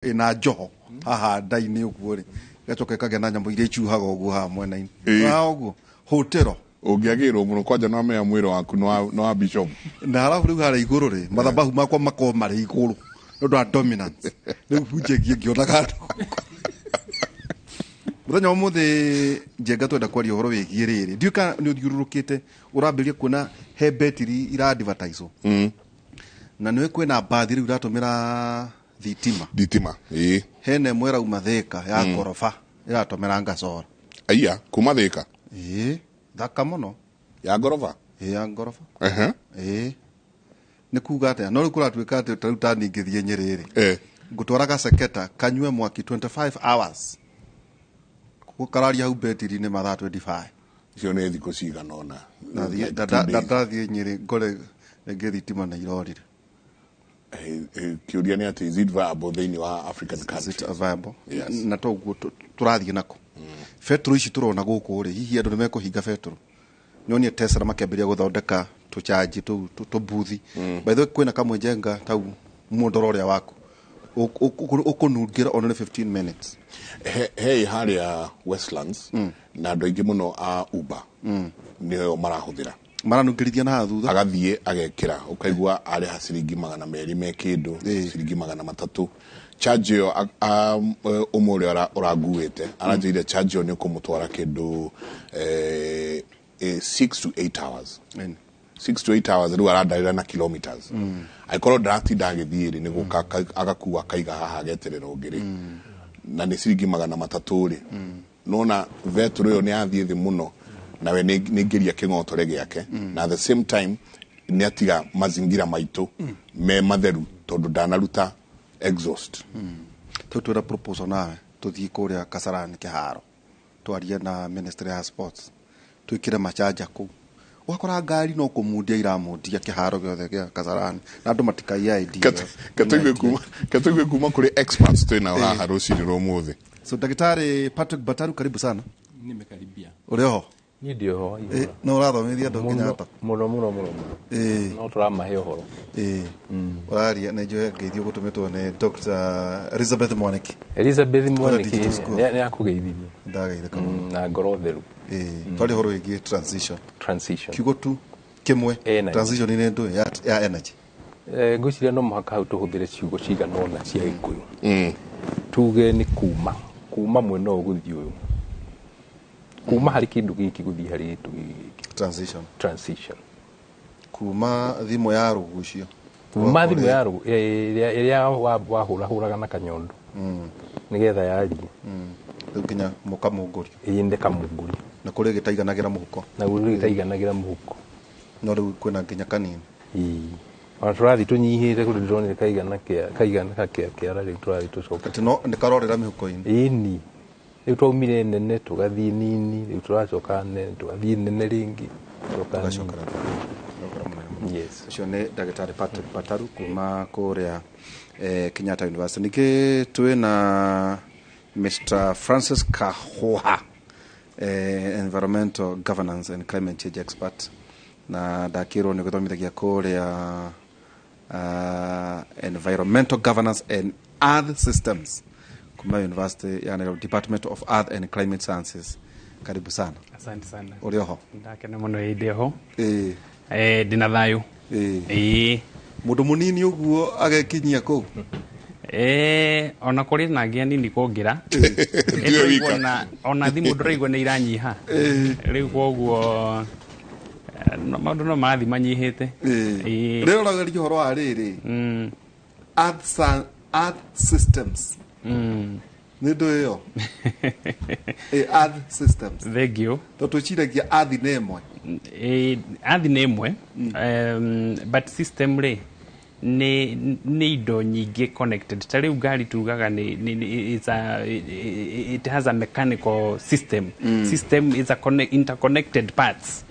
Ĩna njoho haha nda-inĩ ũguo rĩ, ĩgacoka ĩkagĩa na nyamũ iria icuhaga ũguo haha mwena-inĩ. Haha ũguo hũtĩro. Ũngĩagĩrwo mũno kwanja no amenya mwĩrĩ waku nĩ wa bishop. Na halafu rĩu harĩa igũrũ rĩ, mathabahu makwa makorwo marĩ igũrũ nĩ ũndũ wa dominance. Rĩu bunjengie ngĩonaga andũ. Mũthenya wa ũmũthĩ, Njenga, twenda kwaria ũhoro wĩgiĩ rĩrĩ. Ndiũĩ kana nĩ ũthiũrũrũkĩte ũrambĩrĩria kuona he betiri ira advertise na nĩwe kwĩna mbathi rĩu iratũmĩra thitima. Thitima, ĩĩ. Hena ĩmwe ĩrauma Thĩka ya ngoroba ĩratũmĩra ngacora. Aiya, kuma Thĩka? Ĩĩ, thaka mũno. Ya ngoroba? Ĩĩ, ya ngoroba. Ĩĩ, nĩ kuga atĩa? No rĩu kũratuĩka atĩ ta rĩu tani ngĩthiĩ Nyĩrĩ rĩ, ngũtwara gaceketa kanyue mwaki 25 hours, kararia hau betiri-inĩ mathaa 25. Icio nĩ thikũ cigana ũna? Nathiĩ Like 2 days. Ndathiĩ Nyĩrĩ ngore rĩngĩ thitima nĩ irorire. Kĩũria nĩ atĩ, is it viable thĩinĩ wa African Is countries? it viable? Yes. Na toguo tũrathiĩ nako betũrũ ici tũrona gũkũ rĩ, hihi andũ nĩ mekũhinga betũrũ? Nyonie Tesla makĩambĩrĩria gũthondeka tũchanji tũu tũbuthi. By the way, kwĩna kamwe, Njenga, tau mũndoro ũrĩa waku ũkũnungĩra only 15 minutes. He harĩa Westlands na andũ aingĩ mũno a Uber nĩo marahũthĩra. Maranungĩrithia na haha thutha. Agathiĩ agekĩra, ũkaigua arĩha ciringi 200 me kĩndũ, ciringi 300 charge ĩyo. Ũmwe ũrĩa ũranguĩte aranjĩire charge ĩyo nĩ ũkũmũtwara kĩndũ 6 to 8 hours. 6 to 8 hours rĩu arandarĩra na kilometers. Angĩkorwo ndaratinda agĩthiĩ rĩ, nĩ gũka agakua akaiga haha ageterera ũngĩ rĩ, na nĩ ciringi 300 rĩ, nona betũrũ ĩyo nĩ yathiĩ thĩ mũno, nawe nĩ nĩ ingĩria kĩng'otore gĩake, na at the same time nĩ atiga mazingira maitũ me matheru tondũ ndanaruta exhaust. Tau twĩna proposal nawe tũthiĩ kũrĩa Kasarani kĩharo, twarie na Ministry ya Sports, twĩkĩre machanja kũu. Ũgakora ngari no kũmundia iramundia kĩharo gĩothe gĩa Kasarani na andũ matikaiya idea. Katũigue kuma kũrĩ experts twĩ nao haha rũcinĩ rwa ũmũthĩ. So Daktari Patrick Bataru, karibu sana. Nimekaribia. Ũrĩ oho? Niĩ ndĩ oho. No ũrathomithia andũ Kenyatta? Mũno mũno mũno mũno. No tũramahe ũhoro. Ĩĩ, ũraria na njũe ngeithio gũtũmĩtwo nĩ Dr. Elizabeth Mwaniki. Elizabeth Mwaniki. Digital School. Nĩ akũgeithirie. Ndagaithĩka mũno. Na ngoro theru. Ĩĩ, twaria ũhoro wĩgiĩ transition. Transition. Kiugo tu kĩmwe. Energy. Transition nĩ ndũ ya energy. Ngwĩciria no mũhaka hau tũhũthĩre ciugo cigana ũna cia Gĩkũyũ. Tuge nĩ kuma mwena ũyũ gũthiĩ ũyũ, kuma harĩ kĩndũ gĩkĩ gũthiĩ harĩ kĩndũ gĩkĩ. Transition. Transition. Kuma thimũ ya rũgucio. Kuma thimũ ya ĩrĩa wahũrahũraga na kanyondo nĩgetha yarie. Rĩu nginya mũkamũngũrio. Ĩĩ, nĩ kamũngũrio. Na kũrĩ gĩtaiganagĩra mũhuko. Na gũrĩ gĩtaiganagĩra mũhuko. No rĩu kwĩna nginya kanini. Ĩĩ. Ona tũrathiĩ tũnyihĩte kũrĩ ndĩronire kaigana kĩa kaigana kĩa kĩara, rĩu tũrathiĩ tũcoka. Atĩ no nĩ karorĩra mĩhuko-inĩ. Ĩni, rĩu twaumire nene tũgathiĩ nini, rĩu tũracoka nene, tũgathiĩ nene rĩngĩ, tũgacoka nini. Tũgacokera mũno. Yes. Ũcio nĩ Ndagĩtarĩ Patrick Bataru kuma kũrĩa Kenyatta University. Ningĩ twĩna Mr. Francis Kahuha, environmental governance and climate change expert, na ndakĩrwo nĩ gũthomithagia kũrĩa environmental governance and earth systems kuma University ya Nairobi, Department of Earth and Climate Sciences. Karibu sana. Asante sana. Ũrĩ oho? Ndakena mũno ĩ ho. Ĩĩ. Ndĩna thayũ. Ĩĩ. Ĩĩ. Mũndũ mũnini ũguo agekinyia kũu. Ona kũrĩ na angĩ anini kũngĩra. Ndiwe wika. Ona thimũ ndĩraigua nĩ iranyiha rĩu, koguo maũndũ no marathiĩ manyihĩte. Ĩĩ. Rĩrĩa ũrageria ũhoro wa rĩrĩ, earth systems, nĩ ndũ ĩyo earth systems? Thank you. Tondũ twĩciragia earth nĩ ĩmwe. Earth nĩ ĩmwe, but system rĩ nĩ indo nyingĩ connected. Ta rĩu ngari tugaga nĩ it has a mechanical system. System is a interconnected parts.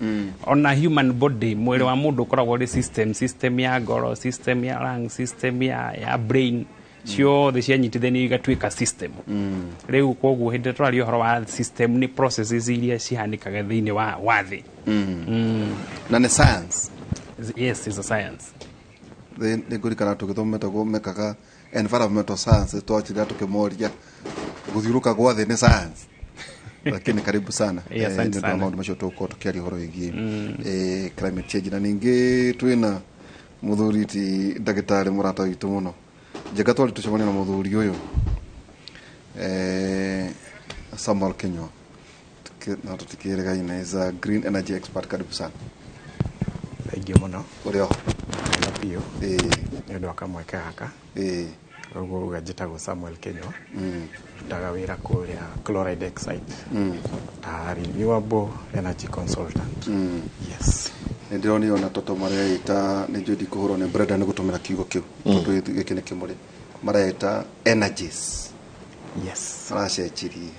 Ona human body, mwĩrĩ wa mũndũ ũkoragwo ũrĩ system, system ya ngoro, system ya lung, system ya brain, ciothe cianyitithanio igatuĩka system. Rĩu koguo hĩndĩ ĩrĩa tũraria ũhoro wa system, nĩ processes iria cihanĩkaga thĩinĩ wa thĩ. Na nĩ science? Yes, it's a science. Nĩ ngũririkana tũgĩthoma metagwo mekaga Environmental science twachira tukimoria guthiuruka gwa thĩ nĩ science, lakini karibu sana. Yeah, asante nĩ ũndũ wa sana. maũndũ macio tũgũkorwo tũkĩaria ũhoro wĩgiĩ climate change. Na ningĩ twĩna mũthuri ti ndagĩtarĩ mũrata witũ mũno Njenga, twarĩ tũcemania na mũthuri ũyũ Samuel Kinyua. Na tũtikĩrĩgaine, is a green energy expert. Karibu sana. Thaingio mũno. Ũrĩ oho? Na biũ. Nĩ ũndũ wa kamweke gaka. Ũguo uga njĩtagwo Samuel Kinyua, rutaga wĩra kũrĩa Chloride Exide ta renewable energy consultant, yes. Nĩ ndĩronire ona toto mareita, nĩ njũĩ ndikũhũrwo nĩ Brenda nĩ gũtũmĩra kiugo kĩu tondũ gĩkĩ nĩ kĩmũrĩ mareita energies. Maracenjirie.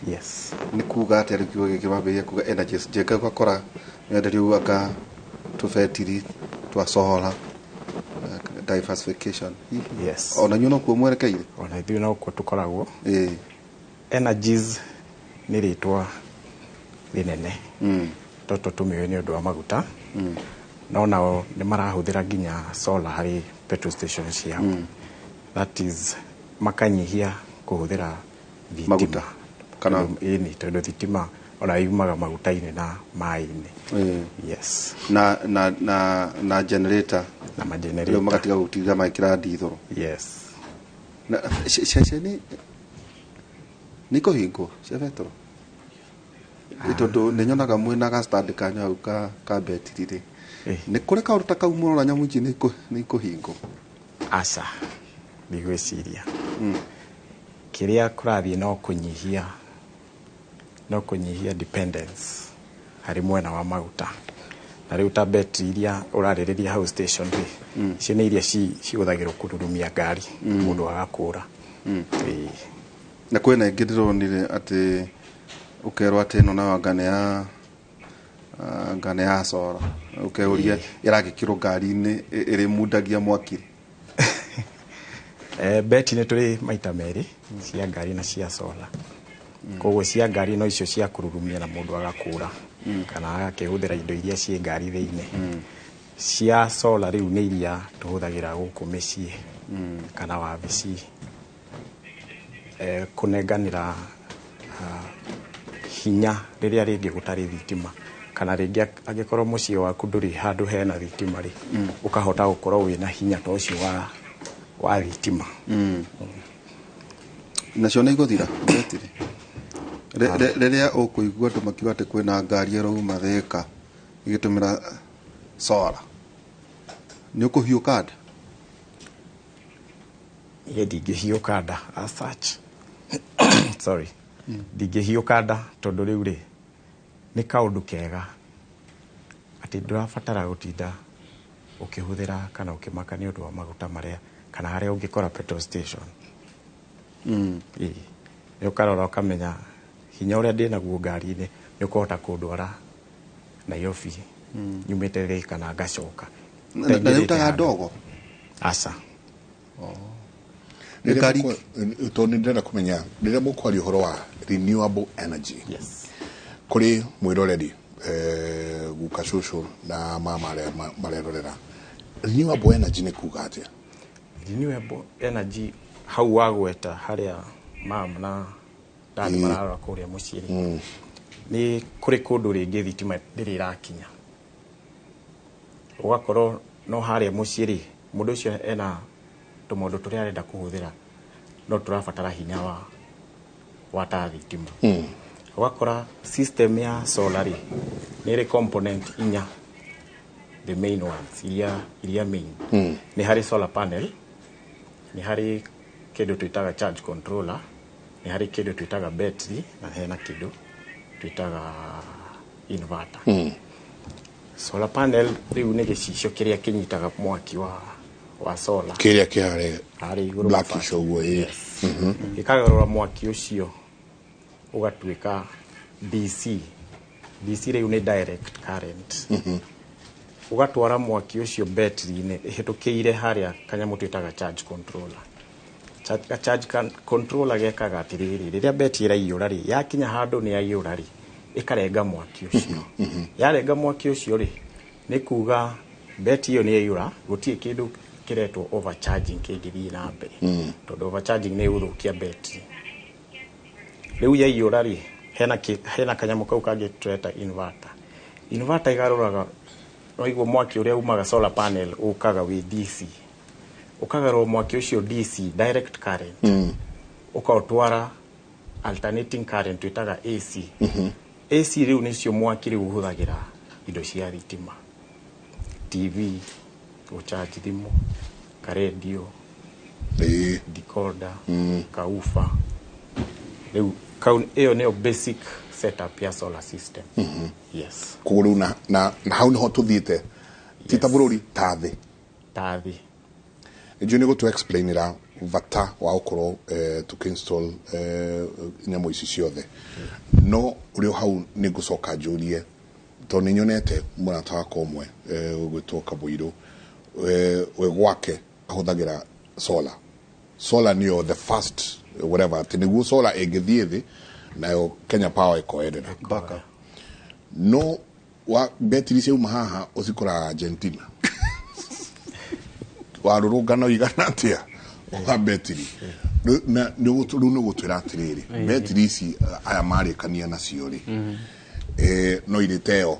Nĩ kuga atĩa rĩu kiugo gĩkĩ mambĩrĩria kuga energies? Njenga, ũgakora nĩenderio anga tũbetiri twa solar, diversification hihi. Ona inyuĩ nokuo mwerekeire? Ona ithuĩ nokuo tũkoragwo. Energies nĩ rĩtwa rĩnene. Toto tũmĩũĩ nĩ ũndũ wa maguta, no nao nĩ marahũthĩra nginya solar harĩ petrol station ciao. That is makanyihia kũhũthĩra thitima. Maguta, kana- Ĩni, tondũ thitima ona yumaga maguta-inĩ na maĩ-inĩ. Yes. Na generator. Na rĩu magenerator. Magatiga gũtinda magĩkĩra ndithũrũ. Na ceceni nĩ ikũhingwo cia betũrũ? Tondũ nĩ nyonaga mwĩna ga stand kanyu hau ka betiri rĩ, nĩ kũrĩ kaũndũ ta kau mũrora nyamũ ici nĩ ikũhingwo? Aca, ndigwĩciria. Kĩrĩa kũrathiĩ no kũnyihia dependence harĩ mwena wa maguta. Na rĩu ta betri iria ũrarĩrĩria hau station rĩ, icio nĩ iria cihũthagĩrwo kũrurumia ngari mũndũ agakũra. Ĩĩ. Na kwĩna ĩngĩ ndĩronire atĩ ũkerwo atĩ ĩno nayo anga nĩ ya anga nĩ ya solar, ũkeuria ĩragĩkĩrwo ngari-inĩ ĩrĩmundagia mwaki? Beti nĩ tũrĩ maita merĩ, cia ngari na cia solar. Koguo cia ngari no icio cia kũrurumia na mũndũ agakũra kana agakĩhũthĩra indo iria ciĩ ngari thĩinĩ. Cia solar rĩu nĩ iria tũhũthagĩra gũkũ mĩciĩ kana wabici, kũnenganĩra hinya rĩrĩa rĩngĩ gũtarĩ thitima, kana rĩngĩ angĩkorwo mũciĩ waku ndũrĩ handũ hena thitima rĩ, ũkahota gũkorwo wĩna hinya ta ũcio wa thitima. Nacio nĩ igũthira betiri rĩrĩa ũkũigua andũ makiuga atĩ kwĩna ngari ĩrauma Thĩka ĩgĩtũmĩra solar, nĩ ũkũhiũka nda? Niĩ ndingĩhiũka nda as such, sorry, ndingĩhiũka nda tondũ rĩu rĩ nĩ kaũndũ kega atĩ ndũrabatara gũtinda ũkĩhũthĩra kana ũkĩmaka nĩ ũndũ wa maguta marĩa kana harĩa ũngĩkora petrol station. Ĩĩ. Nĩ ũkarora ũkamenya hinya ũrĩa ndĩnaguo ngari-inĩ nĩ ũkũhota kũndwara Nairobi nyumĩte Thĩka na ngacoka. Na Itaingĩrĩte nĩ handũ. Ndogo? Aca. Nĩ ngari. Tondũ nĩ ndĩrenda kũmenya rĩrĩa mũkwaria ũhoro wa renewable energy kũrĩ mwĩroreri, guka cũcũ na mama arĩa marerorera, renewable energy nĩ kuga atĩa? Renewable energy hau wagweta harĩa mam na dad mararora kũrĩa mũciĩ rĩ, nĩ kũrĩ kũndũ rĩngĩ thitima ndĩrĩ ĩrakinya, ũgakorwo no harĩa mũciĩ rĩ, mũndũ ũcio ena tũmaũndũ tũrĩa arenda kũhũthĩra no tũrabatara hinya wa ta thitima. Ũgakora system ya solar rĩ nĩ ĩrĩ component inya, the main ones, iria main. Nĩ harĩ solar panel, nĩ harĩ kĩndũ twĩtaga charge controller, nĩ harĩ kĩndũ twĩtaga battery, na hena kĩndũ twĩtaga inverter. Solar panel rĩu nĩ gĩcicio kĩrĩa kĩnyitaga mwaki wa solar. Kĩrĩa kĩharĩ harĩa igũrũ blackish mabati. Ũguo, ĩĩ. Yes. Gĩkagarũra mwaki ũcio ũgatuĩka DC. DC rĩu nĩ direct current. Ũgatwara mwaki ũcio betri-inĩ ĩhĩtũkĩire harĩa kanyamũ twĩtaga charge controller. Charge controller gekaga atĩrĩrĩ, rĩrĩa betri ĩraiyũra rĩ, yakinya handũ nĩ yaiyũra rĩ, ĩkarenga mwaki ũcio. Yarenga mwaki ũcio rĩ, nĩ kuga betri ĩyo nĩ yaiyũra, gũtirĩ kĩndũ kĩretwo overcharging kĩngĩthiĩ na mbere, tondũ overcharging nĩ ĩgũthũkia betri. Rĩu yaiyũra rĩ, hena kanyamũ kau kangĩ tũreta inverter. Inverter ĩgarũraga, waigua mwaki ũrĩa umaga solar panel ũkaga wĩ DC, ũkagarũra mwaki ũcio DC, direct current, ũkaũtwara alternating current twĩtaga AC. AC rĩu nĩcio mwaki rĩu ũhũthagĩra indo cia thitima, TV, gũcharge thimũ, karendio, decoder, kaufa. Rĩu kau ĩyo nĩyo basic setup ya solar system, yes. Koguo rĩu na hau nĩho tũthiĩte, ti ta bũrũri, ta thĩ? Ta thĩ. Nĩnjũĩ nĩ gũtũ explainĩra bata wa gũkorwo tũkĩinstall nyamũ ici ciothe, no ũrĩ o hau nĩ ngũcoka njũrie, tondũ nĩ nyonete mũrata wakwa ũmwe ũgwĩtwo Kabũirũ, we gwake ahũthagĩra solar. Solar nĩyo the first whatever, atĩ nĩguo solar ĩngĩthiĩ thĩ, nayo Kenya Power ĩkoerera. Backup. No wa betiri ciauma haha ũcikoraga Argentina, warũrũngano igana atĩa wa betiri. Na rĩu nĩ gũtwĩra atĩrĩrĩ, betiri ici aya marĩkania nacio rĩ, no irĩteo?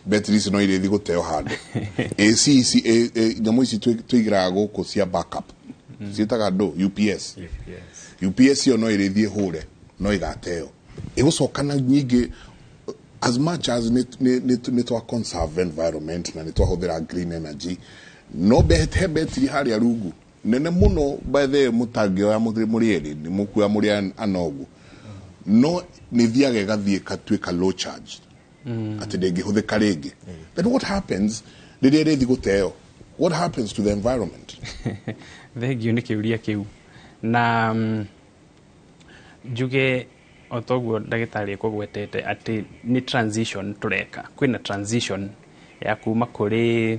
Betiri ici no irĩthi gũteo handũ? AC ici, nyamũ ici tũigĩraga gũkũ cia backup ciĩtaga ndũ? UPS. UPS ĩyo no ĩrĩthiĩ hũre, no ĩgateo, ĩgũcoka na nyingĩ. As much as nĩ twa conserve environment na nĩ twahũthĩra green energy, no he betiri harĩa rungu nene mũno, by the way, mũtangĩoya mũrĩ erĩ, nĩ mũkuoya mũrĩ anogu, no nĩ thiaga ĩgathiĩ ĩkatuĩka low charge atĩ ndĩngĩhũthĩka rĩngĩ. Then what happens rĩrĩa ĩrĩthi gũteo? What happens to the environment? Thengiũ nĩ kĩũria kĩu, na njuge o toguo ndagĩtarĩ ekũgwetete atĩ nĩ transition tũreka. Kwĩna transition ya kuma kũrĩ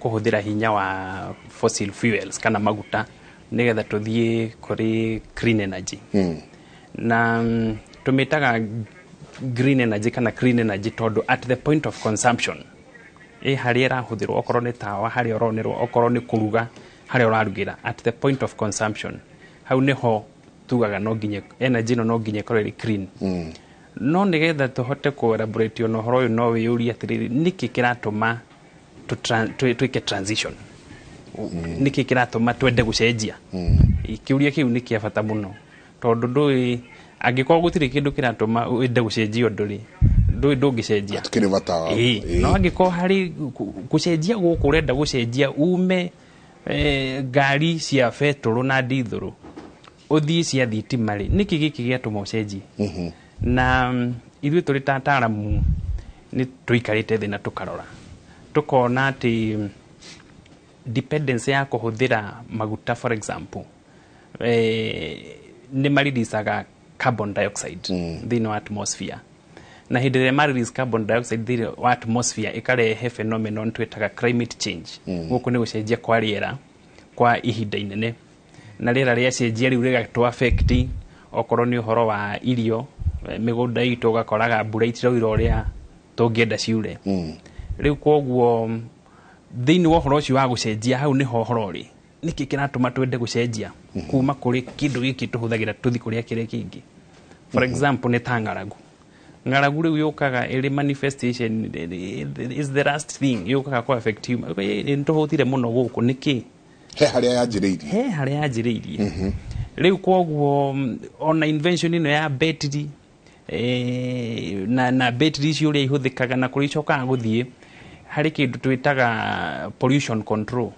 kũhũthĩra hinya wa fossil fuels kana maguta, nĩgetha tũthiĩ kũrĩ clean energy. Na tũmĩtaga green energy kana clean energy tondũ at the point of consumption, ĩ harĩa ĩrahũthĩrwo, okorwo nĩ tawa harĩa ũronerwo, okorwo nĩ kũruga harĩa ũrarugĩra, at the point of consumption hau nĩho tugaga no nginya energy ĩno no nginya ĩkorwo ĩrĩ clean. No nĩgetha tũhote kũ elaborate ona ũhoro ũyũ, no wĩyũrie atĩrĩrĩ, nĩkĩ kĩratũma twĩke transition? Nĩkĩ kĩratũma twende gũcenjia? Kĩũria kĩu nĩ kĩa bata mũno, tondũ ndũĩ angĩkorwo gũtirĩ kĩndũ kĩratũma wende gũcenjia ũndũ rĩ, ndũĩ ndũngĩcenjia. Hatikĩrĩ bata wa No angĩkorwo harĩ gũcenjia gũkũ ũrenda gũcenjia ume ngari cia betũrũ na ndithũrũ ũthiĩ cia thitima rĩ, nĩkĩ gĩkĩ gĩatũma ũcenjie? Na ithuĩ tũrĩ ta ataaramu nĩ tũikarĩte thĩ na tũkarora, tũkona atĩ dependence ya kũhũthĩra maguta, for example, nĩ mareleasaga carbon dioxide thĩinĩ wa atmosphere, na hĩndĩ ĩrĩa ma release carbon dioxide thĩinĩ wa atmosphere, ĩkarehe phenomenon twĩtaga climate change. Gũkũ nĩ gũcenjia kwa rĩera kwa ihinda inene, na rĩera rĩacenjia rĩu rĩgatũ affect okorwo nĩ ũhoro wa irio, mĩgũnda itũ ũgakoraga mbura itiraura ũrĩa tũngĩenda ciure. Rĩu koguo thĩinĩ wa ũhoro ũcio wa gũcenjia, hau nĩho ũhoro ũrĩ, nĩkĩ kĩratũma twende gũcenjia kuma kũrĩ kĩndũ gĩkĩ tũhũthagĩra tũthi kũrĩa kĩrĩa kĩngĩ? For example, nĩ ta ng'aragu. Ng'aragu rĩu yũkaga ĩrĩ manifestation, is the last thing yũkaga kũ affect human. Nĩ tũhũtire mũno gũkũ nĩkĩ? He harĩa yanjĩrĩirie. He harĩa yanjĩrĩirie. Rĩu koguo ona invention ĩno ya betiri, na betiri icio ũrĩa ihũthĩkaga na kũrĩa icokaga gũthiĩ, harĩ kĩndũ twĩtaga pollution control,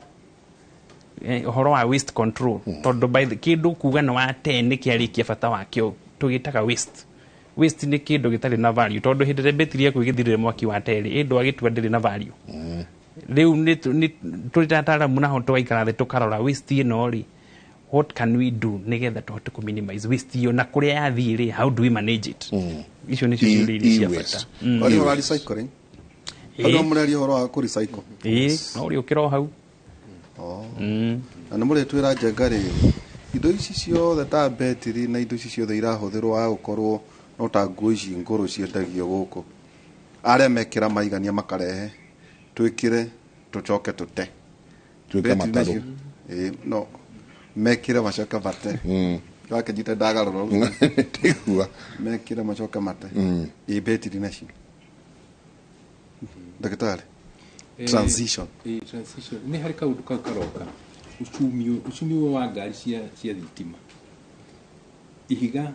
ũhoro wa waste control, tondũ by the kĩndũ kuga nĩ wa 10 nĩ kĩarĩkia bata wakĩo, tũgĩtaga waste. Waste nĩ kĩndũ gĩtarĩ na value, tondũ hĩndĩ ĩrĩa betiri yaku ĩgĩthirire mwaki wa terĩ, ĩ ndwagĩtua ndĩrĩ na value. Rĩu nĩ tũrĩ ta ataaramu naho tũgaikara thĩ tũkarora waste ĩno rĩ, what can we do nĩgetha tũhote kũ minimize waste ĩyo, na kũrĩa yathiĩ rĩ, how do we manage it? Icio nĩcio ciũria iria cia E-waste. bata. Ũrĩa wa recycling, andũ mũreria ũhoro wa kũ recycle? Ĩĩ, no ũrĩũkĩra o hau. Na nĩ mũrĩtwĩra njenga rĩrĩ, indo ici ciothe ta betiri na indo ici ciothe irahũthĩrwo wa gũkorwo no ta nguo ici ngũrũ ciendagio gũkũ, arĩa mekĩra maigania makarehe twĩkĩre. Tũcoke tũte. Tuĩke Betiri matarũ. nacio, no mekĩre macoke mate. Wakĩnyita ndagarũra. Ndĩgua. Mekĩre macoke mate. Ĩ betiri nacio, ndagĩtarĩ, transition. Transition nĩ harĩ kaũndũ kau karoka, uchumi ũyũ wa ngari cia thitima, ihiga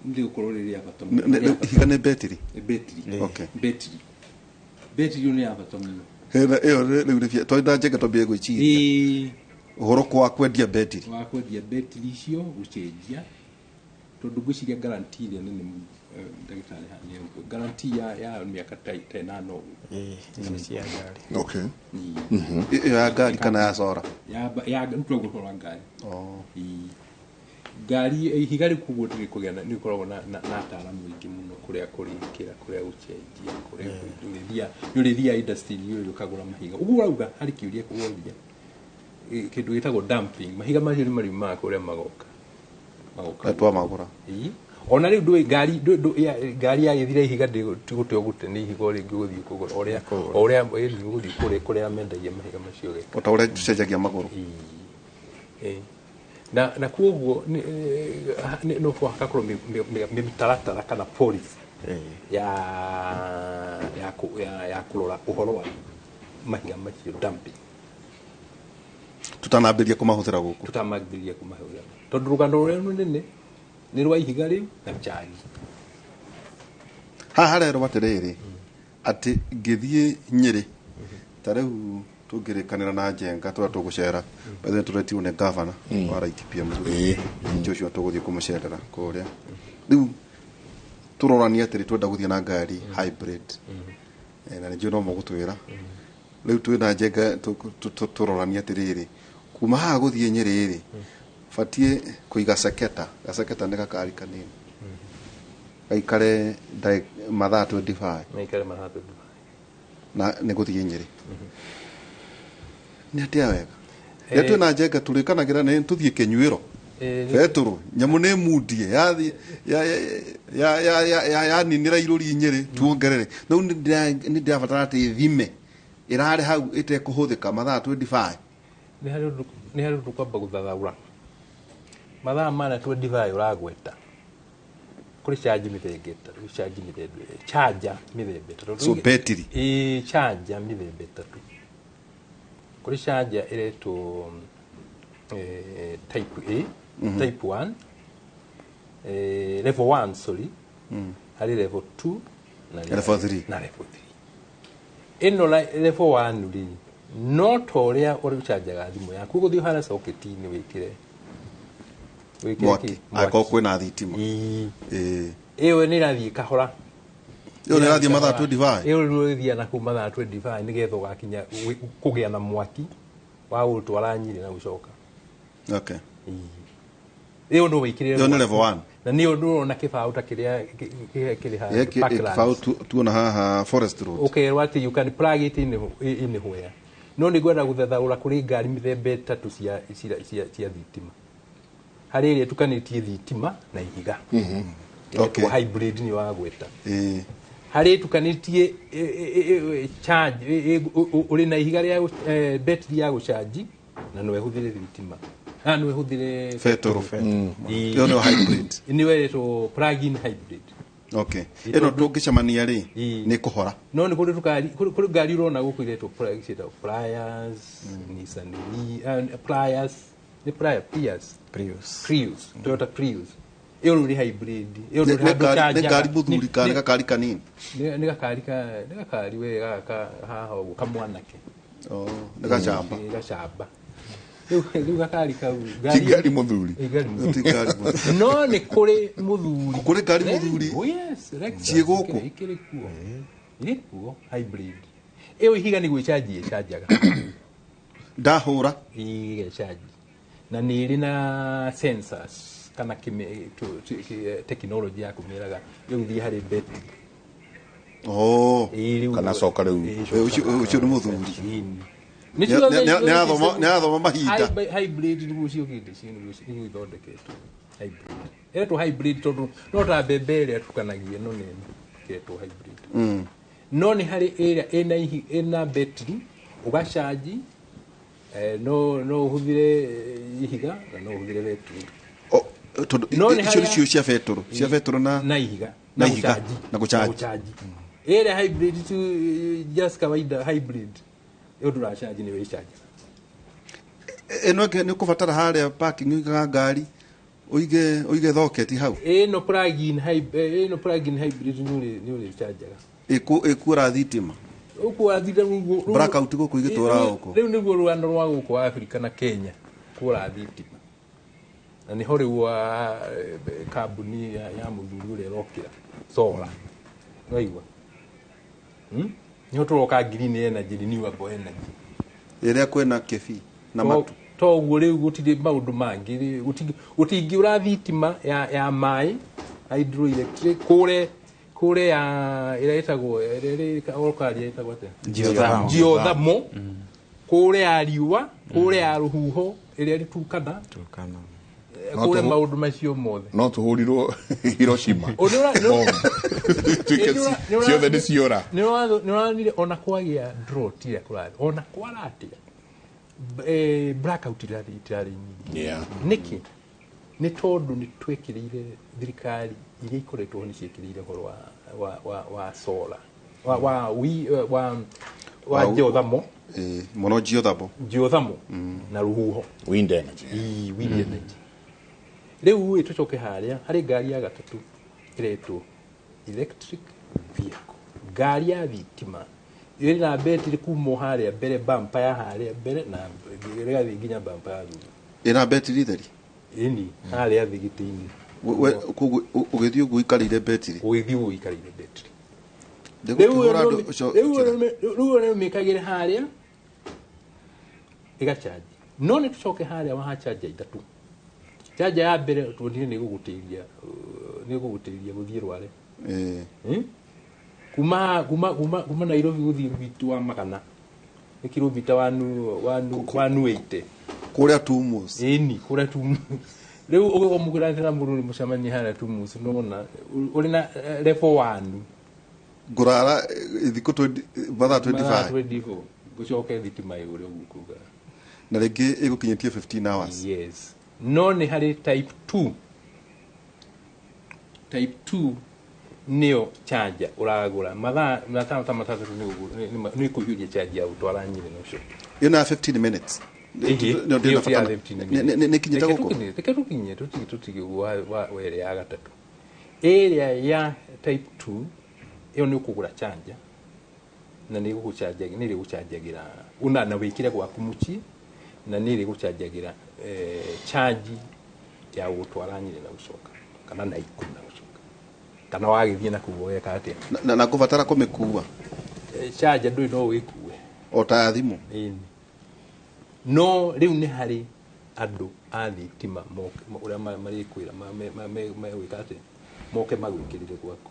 nĩ rĩgũkorwo rĩ rĩa bata mũno. Rĩa bata. Ihiga nĩ betiri? Betiri. Okay. Betiri ĩyo nĩ ya bata mũno. Hena ĩyo rĩu nĩ bia twenda njenge twambie gwĩciria ũhoro kwa kwendia betiri. Wa kwendia betiri icio, gũcenjia, tondũ ngwĩciria guarantee ĩrĩa nene mũno, ndagĩtarĩ haha nĩ guarantee ya mĩaka ta 8 ũguo. Ĩĩ, icio cia ngari. Okay. Ĩyo ya ngari kana ya cora? Ya nĩtũrauga ũhoro wa ngari. Oh. Ĩĩ. Ngari ihiga rĩu koguo nĩrĩkũgĩa na nĩrĩkoragwo na ataaramu aingĩ mũno, kũrĩa kũrĩkĩra, kũrĩa gũcenjia, kũrĩa ũrĩthia nĩũrĩthia industry ũyũ ũkagũra mahiga ũguo ũrauga. Harĩ kĩũria woria, kĩndũ gĩtagwo dumping, mahiga macio nĩ mariumaga kũrĩa magoka. Twamagũra. Ĩĩ. Ona rĩu ndũĩ ngari ngari yagĩthira ihiga, ndĩgũte ũgũte nĩ ihiga o rĩngĩ, ũgũthiĩ kũgũra o ũrĩa ĩni ũgũthiĩ kũrĩa mendagia mahiga macio geka. O ta ũrĩa tũcenjagia magũrũ. Ĩĩ. Na koguo no hakakorwo mĩtaratara kana policy ya kũrora ũhoro wa mahiga macio, dumping. Tũtanambĩria kũmahũthĩra gũkũ. Tũtamambĩrĩria kũmahũthĩra, tondũ rũgano rũrĩa rũnene nĩ rwa ihiga rĩu na charge. Haha harerwo atĩrĩrĩ, atĩ ngĩthiĩ Nyĩrĩ ta rĩu tũngĩrĩkanĩra na Njenga tũrĩa tũgũcera bethe, tũretirwo nĩ gavana wa Laikipia mũthuri Joshua, tũgũthiĩ kũmũcerera kũrĩa. Rĩu tũroranie atĩrĩ, twenda gũthiĩ na ngari hybrid. Na nĩnjũĩ no mũgũtwĩra rĩu twĩna Njenga tũroranie atĩrĩrĩ, kuma haha gũthiĩ Nyĩrĩ rĩ, batiĩ kũiga seketa. Gaseketa nĩ gakari kanini gaikare mathaa 25. Maikare mathaa 25. Na nĩ gũthiĩ Nyĩrĩ nĩ atĩa wega rĩrĩa twĩna Njenga tũrĩkanagĩra nĩ tũthiĩ kĩnyuĩro betũrũ nyamũ nĩ mundie yathiĩ yaninĩra irũri Nyĩrĩ tuongerere. Rĩu nĩ ndĩrabatara atĩ thime ĩrarĩ hau ĩtekũhũthĩka mathaa 25. Nĩ harĩ ũndũ kwamba gũthathaũra mathaa mana 25 ũragweta. Kũrĩ charge mĩthemba 3, charge mĩthemba, charger mĩthemba 3. So battery. Ĩĩ, charger mĩthemba 3. Kũrĩ charger ĩretwo type A, type 1, level 1, sorry, harĩ level 2 na Level 3. Na level 3. Ĩno level 1 rĩ, no ta ũrĩa ũrĩcanjaga thimũ yaku, ũgũthiĩ harĩa socket-inĩ wĩkĩre mwaki kĩ? Angĩkorwo kwĩna thitima. Ĩĩ. Ĩĩ. Ĩyo nĩ ĩrathiĩ kahora. Ĩyo nĩ ĩrathiĩ mathaa 25. Ĩyo nĩ ĩrathiĩ na kũu mathaa 25 nĩgetha ũgakinya kũgĩa na mwaki wa gũtwara Nyĩrĩ na gũcoka. Okay. Ĩyo no wĩkĩrĩre Ĩyo nĩ mwaki. Level 1. Na nĩyo ndũrona kĩbaũ ta kĩrĩa kĩrĩ haha Parklands. Kĩbaũ tuona haha Forest Road. Ũkerwo atĩ you can plug it in anywhere. No nĩ ngwenda gũthathaũra kũrĩ ngari mĩthemba 3 cia thitima. Harĩ ĩrĩa ĩtukanĩtie thitima na ihiga. Ĩretwo hybrid, nĩ wagweta. Harĩ ĩtukanĩtie charge, ũrĩ na ihiga rĩa betiri ya gũcanji na no ĩhũthĩre thitima na no ĩhũthĩre Betũrũ. Ĩĩ. Ĩyo nĩyo hybrid. Nĩyo ĩretwo plug-in hybrid. Okay, ĩno tũngĩcemania rĩ nĩ kũhora. No nĩ kũrĩ tũkari, kũrĩ ngari ũrona gũkũ iretwo ciĩtagwo Prius, Nissan Prius, nĩ Prius. Prius. Prius, Toyota Prius, ĩyo rĩu nĩ hybrid. Ĩyo Nĩ ndũrĩ handũ nĩ ngari ũcanjaga. mũthuri kana nĩ gakari kanini? Nĩ gakari ka nĩ gakari we gaka haha ũguo kamwanake. Oh, nĩ gacamba. Ĩ, gacamba. Rĩu gakari kau Ti ngari mũthuri. Ĩ, ngari mũthuri. Ti ngari mũthuri. No nĩ kũrĩ mũthuri. Kũrĩ ngari mũthuri? Oh yes, Lexus. Ciĩ gũkũ? Ikĩrĩ kuo, irĩ kuo hybrid. Ĩyo ihiga nĩ gwĩcanji ĩcanjaga. Ndahũra. Igĩcanji na nĩ ĩrĩ na sensors kana technology ya kũmĩraga rĩu thiĩ harĩ betri. Oh. Ĩĩ, rĩu Kana coka rĩu. Ĩĩ, Ũcio nĩ mũthuri. Ĩĩ. Nĩ arathoma mahinda. Hybrid nĩguo ciũkĩte, nĩguo ithondeketwo hybrid, ĩretwo hybrid tondũ no ta mbembe ĩrĩa ĩtukanagia ĩno nĩ ĩno ĩretwo hybrid. No nĩ harĩ ĩrĩa ĩna ĩna betri ũgacanji, no ũhũthĩre ihiga na no ũhũthĩre betri. Tondũ No nĩ icio harĩa- nĩcio cia betũrũ, cia betũrũ na na ihiga. Na ihiga, gũcanji. Na gũcanji. Gũcanji. Ĩrĩa hybrid tu, just kawaida hybrid, ĩyo ndũracanji, nĩ wĩcanjaga. Ĩno ĩngĩ nĩ ũkũbatara harĩa parking ũigaga ngari, ũige thoketi hau. Ĩno plug-in hybrid, ĩno plug-in hybrid nĩ ũrĩcanjaga. Ĩkuora thitima. Ũkũrathire. Blackout gũkũ igĩtwara gũkũ. Rĩu nĩguo rũgano rwa gũkũ Afrika na Kenya kũra thitima, na nĩho rĩu kambuni ya mũthuri ũrĩa ĩrokĩra solar, waigua? Nĩho tũroka green energy, renewable energy. Ĩrĩa kwĩna kĩbi na matu. To ũguo rĩu gũtirĩ maũndũ mangĩ rĩ, gũtingĩũra thitima ya maĩ, hydroelectric, kũre ya ĩrĩa ĩtagwo, ĩrĩa ĩrĩ Olkaria, ĩtagwo atĩa? Geothermal. Geothermal, kũre ya riũa, kũre ya rũhuho ĩrĩa rĩtukana. Turkana. No Kũre maũndũ macio mothe. No tũhũrirwo Hiroshima. O, Bomb. Tuĩke ciothe nĩ ciora. Nĩ ũranire ona kwagĩa drought ĩrĩa kũrathiĩ, ona kwara atĩa, blackout itirarĩ nyingĩ. Nĩkĩ? Nĩ tondũ nĩ twekĩrĩire, thirikari iria ikoretwo ho nĩ ciĩkĩrĩire ũhoro wa solar, wa geothermal. Ĩĩ, mũno geothermal. Geothermal na rũhuho. Wind energy. Ii, wind energy. Rĩu ĩ tũcoke harĩa harĩ ngari ya gatatũ ĩretwo electric vehicle, ngari ya thitima ĩrĩ na betiri kuma o harĩa mbere, bumper ya harĩa mbere, na ĩgathiĩ nginya bumper ya thutha. Ĩna betiri theri? Ĩni, harĩa thĩ gĩtĩ-inĩ. Koguo ũgĩthiĩ ũguo ũikarĩire betiri? Ũgĩthiĩ ũguo ũikarĩire betiri. Rĩu Ndĩgũkĩhũra andũ ũcio. Rĩu nĩ ũmĩkagĩre harĩa ĩgacanji. No nĩ tũcoke harĩa waha chanja ithatũ. Chanja ya mbere tuonire nĩ gũgũteithia gũthiĩ Rware. Eh? Kuma Nairobi gũthiĩ Rwitu wa magana nĩ kilomita wanu 80. Kũrĩa Tumus. Ĩni, kũrĩa tu rĩu ũgĩkomũkĩra na mũndũ nĩ mũcemanie harĩa Tumus, nona ũrĩ na level 1. Ngũrara thikũ 20, mathaa 25. 24 gũcoke thitima ĩũre ũguo kuga. Na rĩngĩ ĩgũkinyĩtie 15 hours. Yes, no nĩ harĩ type 2. Type 2 nĩyo charger ũragũra mathaa matano ta matatũ nĩ kũiyũria charge ya gũtwara Nyĩrĩ na ũcoke. Ĩno ya 15 minutes? Ĩhĩ, Nĩ ĩyo ndĩna ti ya bata 15 minutes. Nĩ kinyĩte Reke gũkũ? Reke tũkinye, tũtige ũguo wa ĩrĩa ya gatatũ, ĩrĩa ya type 2. Ĩyo nĩ ũkũgũra charger na nĩ ĩrĩgũcanjagĩra una na wĩkĩre gwaku mũciĩ, na nĩ ĩrĩgũcanjagĩra charge ya gũtwara Nyĩrĩ na gũcoka, kana na ikũmi na gũcoka, kana wagĩthiĩ na kũu ũgeka atĩa. Na ngũbatara kũmĩkua? Charger ndũrĩ, no wĩkue. O ta ya thimũ? Ĩni. No rĩu nĩ harĩ andũ a thitima ũrĩa marĩkwĩra megwĩka atĩa, moke magwĩkĩrĩre gwaku.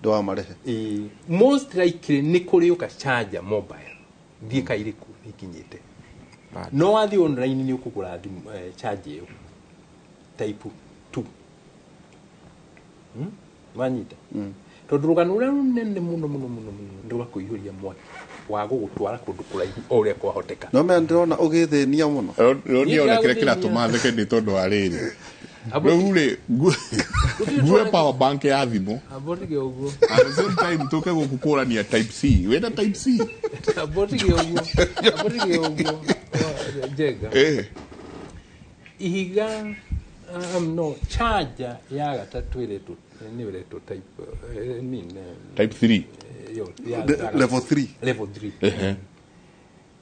Ndwamarehe. Ĩĩ, most likely nĩ kũrĩ ũka charger mobile thiĩ kairĩku ikinyĩte. No wathiĩ online nĩ ũkũgũra thimũ, charger ĩyo type 2. Wanyita? Tondũ rũgano rũrĩa rũnene mũno mũno mũno mũno nĩ rwa kũihũria mwaki wa gũgũtwara kũndũ kũraihu o ũrĩa kwahoteka. No mea ndĩrona ũgĩthĩnia mũno. Rĩu niĩ kĩrĩa kĩratũma theke nĩ tondũ wa rĩrĩ, rĩu rĩ ngue power bank ya thimũ. Abo tige ũguo. At the same time tũke gũkũ kũrania type C, wĩna type C. Abo tige ũguo, abo tige ũguo. Njenga. Ihiga, no charger ya gatatũ ĩretwo, nĩ ĩretwo type, I mean, Type 3. Yo, ya Level 3. Level 3.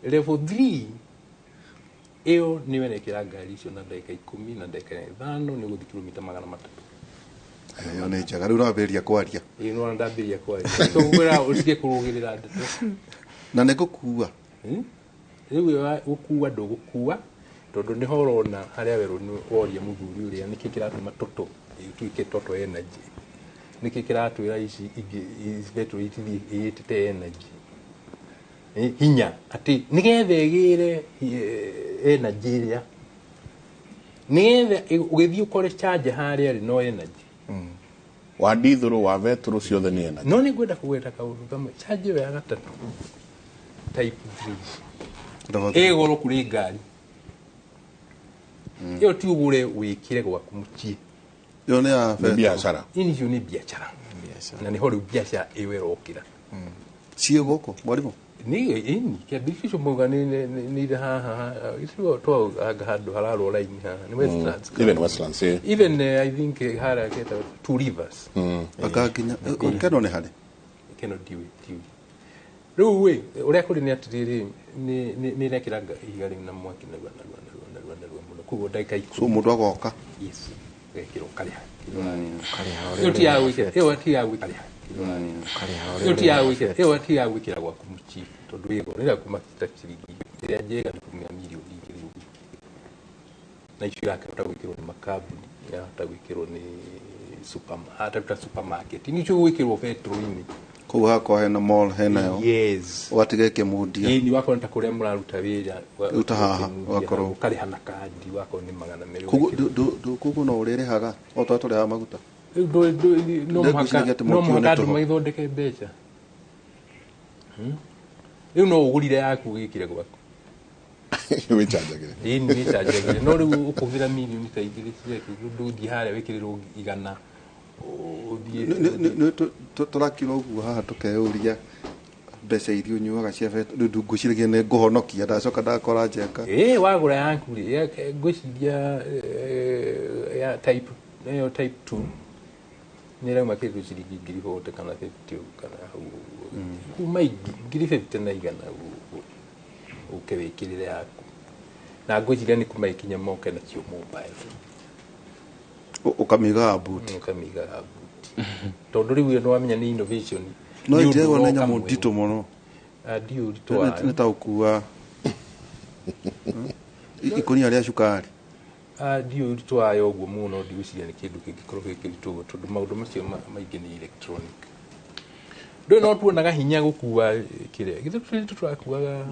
Level 3 ĩyo nĩ werekera ngari icio na ndagĩka 10 na ndagĩka 5 nĩ ũgũthiĩ kilomita 300. Ĩyo nĩ njega, rĩu ũrambĩrĩria kwaria. Ĩĩ, nĩwona ndambĩrĩria kwaria, tũgwĩra ũtige kũrũgĩrĩra ndeto. Na nĩ ngũkua? Rĩu ĩyo gũkua ndũgũkua, tondũ nĩho ũrona harĩa werũ nĩ woria mũthuri ũrĩa nĩkĩ kĩratũma toto ĩtuĩke toto energy, nĩkĩ kĩratwĩra ici ingĩ betũrĩ itithiĩ ĩĩtĩte energy. Hinya atĩ nĩgetha ĩgĩre energy ĩrĩa nĩgetha ũgĩthiĩ ũkore charger harĩa rĩ no energy. Wa ndithũrũ, wa betũrũ, ciothe nĩ energy. No nĩ ngwenda kũgweta kaũndũ kamwe. Charge ĩyo ya gatatũ, type 3, ĩ goro kũrĩ ngari ĩyo. Ti ũgũre wĩkĩre gwaku mũciĩ. Ĩyo nĩ ya nĩ betũrũ. Biacara. Ini icio nĩ biacara, na nĩho rĩu biacara ĩyo ĩrokĩra. Ciĩ gũkũ, mwarimũ? Nĩ ĩni kĩambĩrĩria mauga nĩ irĩ haha gĩcigo twanga handũ hararwo raini haha nĩ Westlands. Even Westlands, eh. Even I think harĩa ketagwo Two Rivers. Anga nginya keno nĩ harĩ. Keno ndiũĩ rĩu ĩ ũrĩa kũrĩ nĩ atĩrĩrĩ, nĩ ĩrekĩra ihiga rĩu na mwaki narua narua narua narua narua mũno, koguo ndagĩka So 10. mũndũ agoka. Yes, ũgekĩra ũkarĩha. Ũkarĩha. Ĩyo ti ya gwĩkĩra, ĩyo ti ya gwĩkĩra, Ũkarĩha. ĩyo ti ya gwĩkĩra, ĩyo ti ya gwĩkĩra gwaku mũciĩ, tondũ ĩ goro ĩrakuma ta ciringi ĩrĩa njega nĩ kumia mirioni 2 ũguo, na icio irakĩhota gwĩkĩrwo nĩ makambuni, irahota gwĩkĩrwo nĩ hata supermarket, nĩ icio gwĩkĩrwo betũrũ-inĩ. Kũu hakwa hena mall henayo. Yes. Ũgatiga ĩkĩmundia. Ĩni wakorwo nĩ ta kũrĩa mũraruta wĩra. Rĩu ta haha, ũkĩmundia ũgakorwo- hau, ũkarĩha na kandi, wakorwo nĩ 200. Koguo ũgekĩra. koguo no ũrĩrĩhaga o ta tũrĩhaga maguta. Rĩu no Ndegwĩciragia mũhaka atĩ no mwaki ũyũ mũhaka nĩ andũ tũhũ. magĩthondeke mbeca. Rĩu no ũgũrire yaku wĩkĩre gwaku. Wĩcanjagĩre. Ĩni wĩcanjagĩre, no rĩu ũkũhũthĩra mirioni ta 2 ciaku, ndũthiĩ harĩa wĩkĩrĩrwo 100 ũthiĩ. Nĩ tũrakira ũguo haha tũkeyũria mbeca iria ũnyuaga cia betũrũ, rĩu ngwĩciragia nĩ ngũhonokia, ndacoka ndakora njenga. Ĩ wagũra yaku rĩ, ngwĩciria ya type ĩyo type 2 nĩ ĩrauma kĩndũ ciringi 40,000 kana 50 ũguo, kana hau ũguo, kuma 50,000 na 100 ũguo, ũke wĩkĩrĩre yaku, na ngwĩciria nĩ kuma ikinya moke nacio mobile. Ũkamĩigaga buti. Ũkamĩigaga buti, tondũ rĩu ĩyo nĩwamenya nĩ innovation. No Nĩ ũndũ ĩnjegwo nĩ ũroka nyamũ mwerũ. nditũ mũno. Ah, ndiũ ũritũ Nĩ wayo. Nĩ ta ũkua ikũnia rĩa cukari. Ah, ndiũ ũritũ wayo ũguo mũno, ndigwĩciria nĩ kĩndũ kĩngĩkorwo gĩ kĩritũ ũguo, tondũ maũndũ macio maingĩ nĩ electronic. Ndũĩ no tuonaga hinya gũkua kĩrĩa githĩ tũrĩ tũrakuaga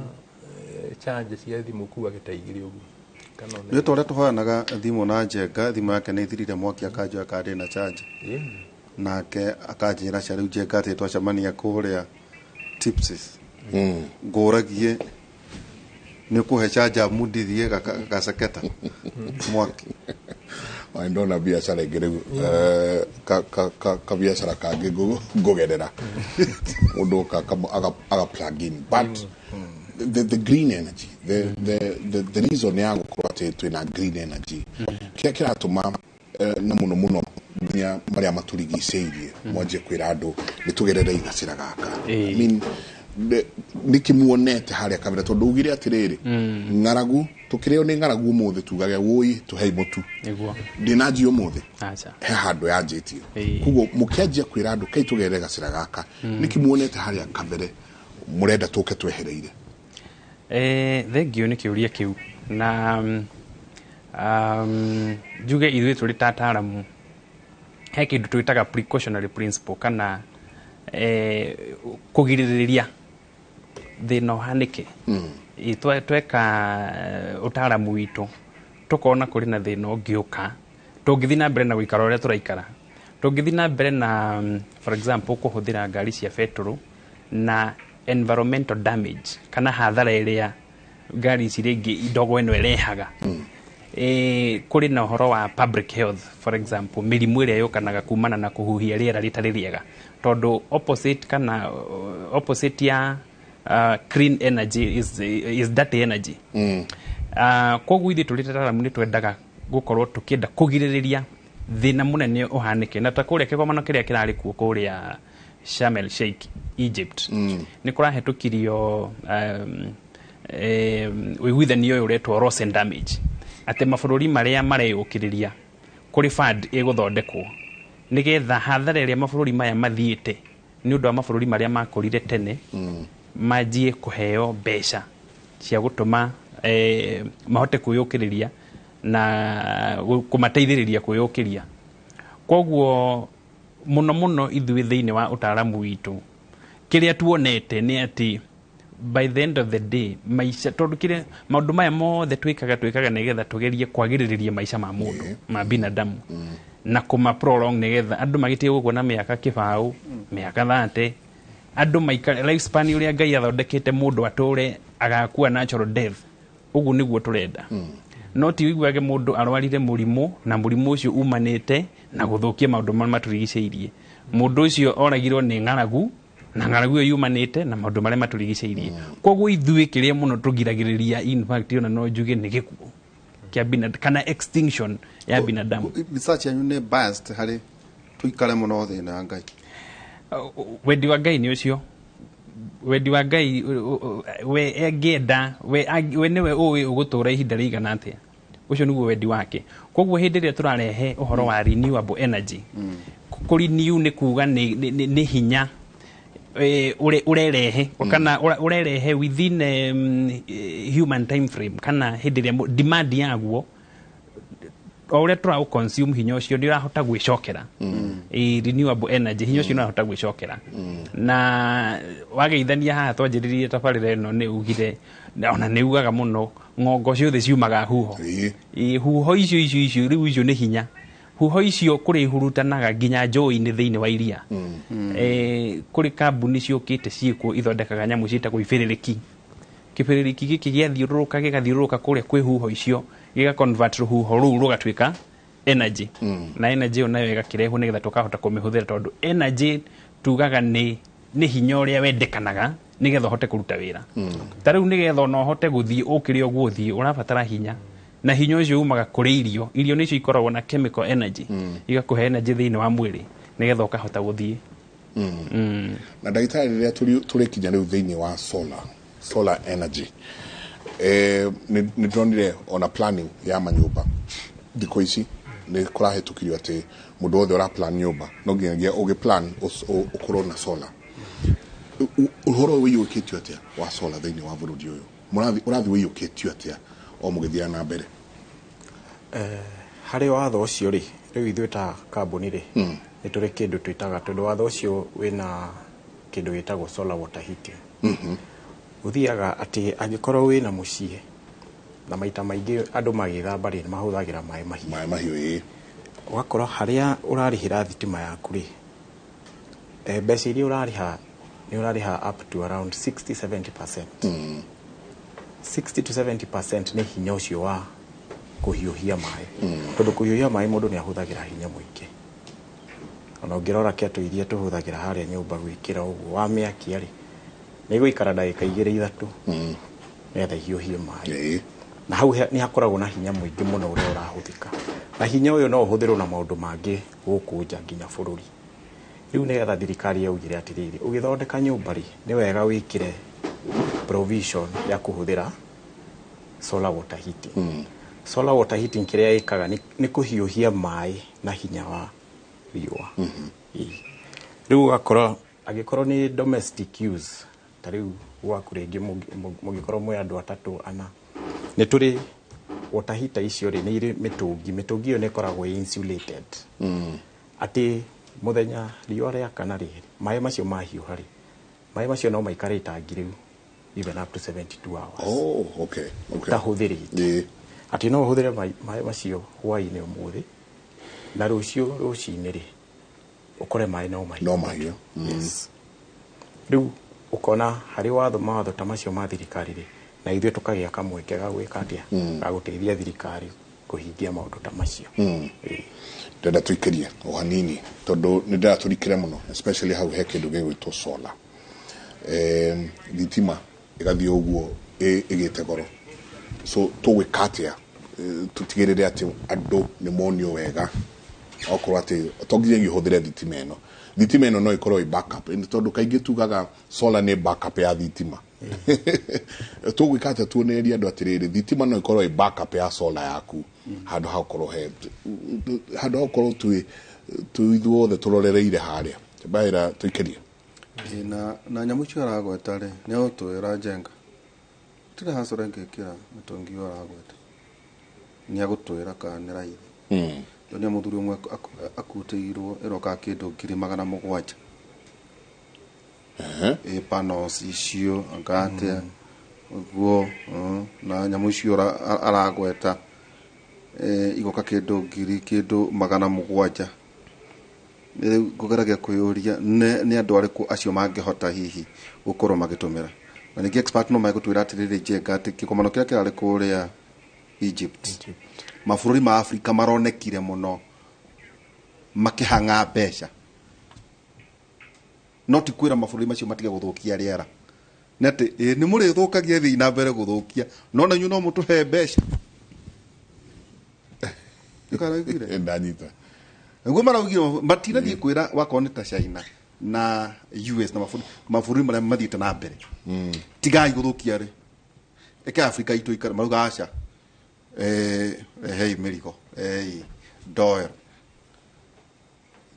charger cia thimũ kuage ta 2 ũguo kana ona Nĩ ta ũrĩa tũhoyanaga thimũ na njenga, thimũ yake nĩ ĩthirire mwaki, akanjoya kandi na charger, nake akanjĩra cia rĩu njenga atĩ twacemania kũrĩa tipses ngũragie nĩ ũkũhe charger mundithie gaceketa mwaki. Ai, ndona biacara ĩngĩ rĩu, kabiacara kangĩ ngũgerera mũndũ oka aga plug in. But the green energy, the reason ya gũkorwo atĩ twĩna green energy, kĩrĩa kĩratũma na mũno mũno nginya marĩa matũrigicĩirie mwanjie kwĩra andũ nĩ tũgerere gacĩra gaka. I mean, nĩkĩ muonete harĩa kabere, tondũ ugire atĩrĩrĩ, ng'aragu tũkĩrĩo nĩ ng'aragu ũmũthĩ, tugage wũi tũhei mũtu. Nĩguo. Ndĩnanjia ũmũthĩ. Aca. He handũ yanjĩtie. Ĩĩ. Koguo mũkĩanjia kwĩra andũ kai tũgerere gacĩra gaka, nĩkĩ muonete harĩa kabere mũrenda tũke twehereire? Thengio nĩ kĩũria kĩu, na njuge ithuĩ tũrĩ ta ataaramu he kĩndũ twĩtaga precautionary principle, kana kũgirĩrĩria thĩna ũhanĩke. Ĩ, tweka ũtaaramu witũ tũkona kũrĩ na thĩna ũngĩũka tũngĩthiĩ na mbere na gũikara ũrĩa tũraikara, tũngĩthiĩ na mbere na for example kũhũthĩra ngari cia betũrũ na environmental damage kana hathara ĩrĩa ngari ici rĩngĩ ndogo ĩno ĩrehaga. Kũrĩ na ũhoro wa public health, for example mĩrimũ ĩrĩa yũkanaga kumana na kũhuhia rĩera rĩtarĩ rĩega, tondũ opposite kana opposite ya clean energy is dirty energy. Koguo ithuĩ tũrĩ taaramu nĩ twendaga gũkorwo tũkĩenda kũgirĩrĩria thĩna mũnene ũhanĩke, na ta kũrĩa kĩgomano kĩrĩa kĩrarĩ kuo kũrĩa Sharm el Sheikh, Egypt, nĩ kũrahetũkirio ũiguithanio ũyũ ũretwo loss and damage, atĩ mabũrũri marĩa mareyũkĩrĩria kũrĩ fund ĩgũthondekwo nĩgetha hathara ĩrĩa mabũrũri maya mathiĩte nĩ ũndũ wa mabũrũri marĩa makũrire tene manjie kũheo mbeca cia gũtũma mahote kwĩyũkĩrĩria na kũmateithĩrĩria kwĩyũkĩria. Koguo mũno mũno ithuĩ thĩinĩ wa ũtaaramu witũ kĩrĩa tuonete nĩ atĩ by the end of the day maica, tondũ kĩrĩa maũndũ maya mothe twĩkaga nĩgetha tũgerie kwagĩrĩrĩria maica ma mũndũ, ma binadamu. Na kũma prolong nĩgetha andũ magĩtige gũkua na mĩaka 20, mĩaka 30, andũ maikare lifespan ũrĩa Ngai athondekete mũndũ atũre, agakua natural death. Ũguo nĩguo tũrenda, no ti ũiguage mũndũ arwarire mũrimũ na mũrimũ ũcio umanĩte na gũthũkia maũndũ marĩa matũrigicĩirie. Mũndũ ũcio oragirwo nĩ ng'aragu na ng'aragu ĩyo yumanĩte na maũndũ marĩa matũrigicĩirie. Koguo ithuĩ kĩrĩa mũno tũgiragĩrĩria, in fact ona no njuge nĩ gĩkuũ kĩa binadamu kana extinction ya binadamu. Research yanyu nĩ biased harĩ tũikare mũno thĩ ĩno ya Ngai? Wendi wa Ngai nĩ ũcio, wendi wa Ngai we angĩenda we nĩwe ũĩ ũgũtũra ihinda rĩigana atĩa. Ũcio nĩguo wendi wake. Koguo hĩndĩ ĩrĩa tũrarehe ũhoro wa renewable energy, kũ renew nĩ kuga nĩ hinya ũrerehe kana ũrerehe within human time frame, kana hĩndĩ ĩrĩa demand yaguo, o ũrĩa tũra consume hinya ũcio nĩ ũrahota gwĩcokera. Renewable energy, hinya ũcio nĩ ũrahota gwĩcokera. Na wageithania haha twanjĩrĩrie tabarĩra ĩno, nĩ ugire ona nĩ ugaga mũno ng'ongo ciothe ciumaga huho. Ĩ, huho icio rĩu icio nĩ hinya. Huho icio kũrĩ ihurutanaga nginya njũĩ-inĩ thĩinĩ wa iria. Kũrĩ kambuni ciũkĩte ciĩkuo ithondekaga nyamũ ciĩtagwo ibĩrĩrĩki. Kĩbĩrĩrĩki gĩkĩ gĩathiũrũrũka, gĩgathiũrũrũka kũrĩa kwĩ huho icio, gĩga convert rũhuho rũu rũgatuĩka energy, na energy ĩyo nayo ĩgakĩrehwo nĩgetha tũkahota kũmĩhũthĩra, tondũ energy tugaga nĩ hinya ũrĩa wendekanaga nĩgetha ũhote kũruta wĩra. Ta rĩu nĩgetha ona ũhote gũthiĩ ũkĩre ũguo ũthiĩ, ũrabatara hinya, na hinya ũcio umaga kũrĩ irio. Irio nĩcio ikoragwo na chemical energy, igakũhe energy thĩinĩ wa mwĩrĩ nĩgetha ũkahota gũthiĩ. Na ndagĩtarĩ, rĩrĩa tũrĩkinya rĩu thĩinĩ wa solar energy, nĩ ndonire ona planning ya manyũmba thikũ ici nĩ kũrahĩtũkirio atĩ mũndũ wothe ũra plan nyũmba no nginyagia ũgĩ plan ũkorwo na solar. Ũhoro ũyũ ũiyũkĩtio atĩa wa solar thĩinĩ wa bũrũri ũyũ? Ũrathiĩ ũiyũkĩtio atĩa o mũgĩthiaga na mbere? Harĩ watho ũcio rĩ, rĩu ithuĩ ta kambuni rĩ, nĩ tũrĩ kĩndũ twĩtaga, tondũ watho ũcio wĩna kĩndũ gĩtagwo solar water heating. Ũthiaga atĩ angĩkorwo wĩna mũciĩ, na maita maingĩ andũ magĩthamba rĩ, nĩ mahũthagĩra maĩ mahiũ. Maĩ mahiũ, ĩĩ. Ũgakorwo harĩa ũrarĩhĩra thitima yaku rĩ, mbeca iria ũrarĩha nĩ ũrarĩha up to around 60 70%. 60 to 70% nĩ hinya ũcio wa kũhiũhia maĩ, tondũ kũhiũhia maĩ mũndũ nĩ ahũthagĩra hinya mũingĩ. Ona ũngĩrora ketũ iria tũhũthagĩra harĩa nyũmba gwĩkĩra ũguo wa mĩakia rĩ, nĩ ĩgũikara ndagĩka 2 3 nĩgetha ihiũhie maĩ. Na hau nĩ hakoragwo na hinya mũingĩ mũno ũrĩa ũrahũthĩka, na hinya ũyũ no ũhũthĩrwo na maũndũ mangĩ gũkũ nja nginya bũrũri. Rĩu nĩgetha thirikari yaugire atĩrĩrĩ, ũgĩthondeka nyũmba rĩ, nĩ wega wĩkĩre provision ya kũhũthĩra solar water heating. Solar water heating kĩrĩa ĩkaga nĩ kũhiũhia maĩ na hinya wa riũa. Ĩĩ. Rĩu ũgakora angĩkorwo nĩ domestic use, ta rĩu gwaku rĩngĩ mũngĩkorwo mwĩ andũ atatũ ana, nĩ tũrĩ water heater icio rĩ, nĩ irĩ mĩtũngi. Mĩtũngi ĩyo nĩ ĩkoragwo ĩ insulated, atĩ mũthenya riũa rĩakana rĩ, maĩ macio mahiũha rĩ, maĩ macio no maikare itangi rĩu even up to 72 hours Oh, okay. ũtahũthĩrĩte. Atĩ no ũhũthĩre maĩ macio hwaĩ-inĩ ũmũthĩ, na rũciũ rũcinĩ rĩ, ũkore maĩ no mahiũ. No mahiũ. Yes. Rĩu ũkona harĩ watho, mawatho ta macio ma thirikari rĩ, na ithuĩ tũkagĩa kamweke ga gwĩka atĩa, ga gũteithia thirikari kũhingia maũndũ ta macio. Ĩĩ. Ndĩrenda tũikĩrie o hanini tondũ nĩ ndĩratũrikĩre mũno, especially hau he kĩndũ gĩgwĩtwo solar. Thitima ĩgathiĩ ũguo ĩgĩte goro, so tũgwĩka atĩa tũtigĩrĩre atĩ andũ nĩ monio wega okorwo atĩ to nginyagia ũhũthĩre thitima ĩno, thitima ĩno no ĩkorwo ĩ backup? Ĩndĩ tondũ kaingĩ tugaga solar nĩ backup ya thitima, tũgwĩka atĩa tuonererie andũ atĩrĩrĩ thitima no ĩkorwo ĩ backup ya solar yaku, handũ ha gũkorwo he handũ ha gũkorwo twĩ ithuothe tũrorereire harĩa mbaĩra tũikĩrie? Ĩ, na nyamũ icio aragweta rĩ, nĩ agũtwĩra Njenga tirĩ hacora ngĩkĩra mĩtũngi ĩyo aragweta, nĩ agũtwĩra kana nĩ raithi. Ndonire mũthuri ũmwe akutĩirwo ĩroka kĩndũ 700,000. Ĩ panels icio anga atĩa ũguo, na nyamũ icio aragweta. Igoka kĩndũ ngiri kĩndũ 700. Rĩu ngũgeragia kwĩyũria nĩ andũ arĩkũ acio mangĩhota hihi gũkorwo magĩtũmĩra. Na ningĩ expert no megũtwĩra atĩrĩrĩ, Njenga, atĩ kĩgomano kĩrĩa kĩrarĩ kũrĩa Egypt, mabũrũri ma Afrika maronekire mũno makĩhang'a mbeca, no ti kwĩra mabũrũri macio matige gũthũkia rĩera, nĩ atĩ ĩ nĩ mũrĩthũkagia, thiĩ na mbere gũthũkia, no na inyuĩ no mũtũhe mbeca. Nĩkaraiguire? Ndanyita. Nĩguo maraugire matinathiĩ kwĩra wakorwo nĩ ta China na US na mabũrũri marĩa mathiĩte na mbere, tigai gũthũkia rĩ, eke Afrika itũ ikare, marauga aca, rehei mĩrigo, rehei ndoero,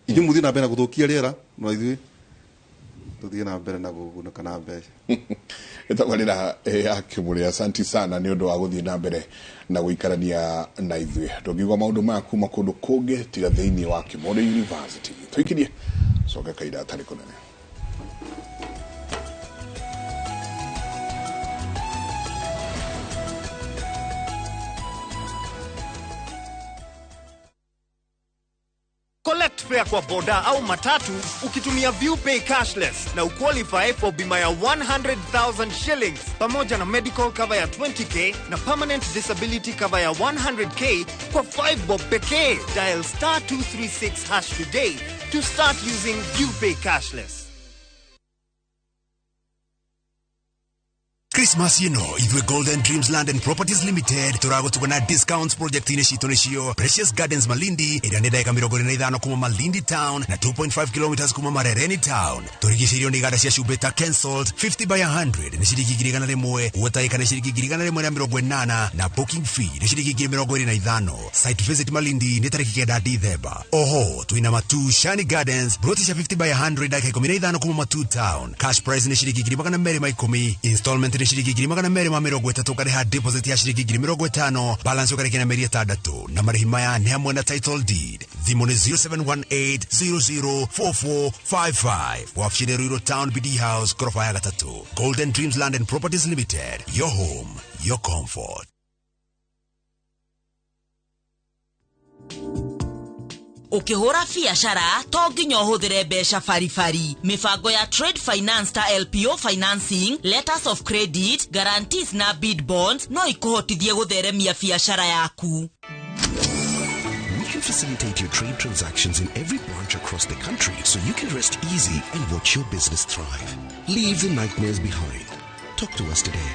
inyuĩ mũthiĩ na mbere na gũthũkia rĩera, no ithuĩ tũthiĩ na mbere na gũgunĩka na mbeca. Ĩtabarĩra ya Kĩmũrĩ, asanti sana nĩ ũndũ wa gũthiĩ na mbere na gũikarania na ithuĩ. Tũngiuga maũndũ maya kuma kũndũ kũngĩ tiga thĩinĩ wa Kĩmũrĩ University. Tũikirie coke kaida atarĩ kũnene. Collect fare kwa boda au matatu ukitumia ViewPay cashless na uqualify for bima ya 100,000 shillings pamoja na medical cover ya 20K na permanent disability cover ya 100K kwa 5 bob pekee. Dial star 236 hash today to start using ViewPay cashless. Christmas ĩno ithuĩ Golden Dreams Land and Properties Limited tũragũtuga na discounts project-inĩ citũ nĩcio Precious Gardens Malindi, ĩrĩa nĩ ndagĩka 45 kuma Malindi Town na 2.5 kilometers kuma Marereni Town. Tũrigicĩirio nĩ iganda cia cumbĩ ta Kensalt 50 by 100 nĩ ciringi 100,000, Water nĩ ciringi 180,000 na booking fee nĩ ciringi 25,000. Site visit Malindi nĩ tarĩki 9 Dithemba. Oho twina Matu Shani Gardens broti cia 50 by 100 ndagĩka 15 kuma Matu Town. Cash price nĩ ciringi 210,000, installment nĩ ciringi 230,000, ũkarĩha deposit ya ciringi 50,000, balance ũkarĩkia na mĩeri 6, na marĩhi maya nĩ hamwe na title deed. Thimũ nĩ 0718004455. Wabici nĩ Ruiru Town, BD House, gorofa ya gatatũ. Golden Dreams Land and Properties Limited, your home, your comfort. Ukihura biacara to nginya ũhũthĩre mbeca baribari. Mĩbango ya trade finance ta LPO financing, letters of credit, guarantees na bid bonds no ikũhotithie gũtheremia biacara yaku. We can facilitate your trade transactions in every branch across the country so you can rest easy and watch your business thrive. Leave the nightmares behind. Talk to us today.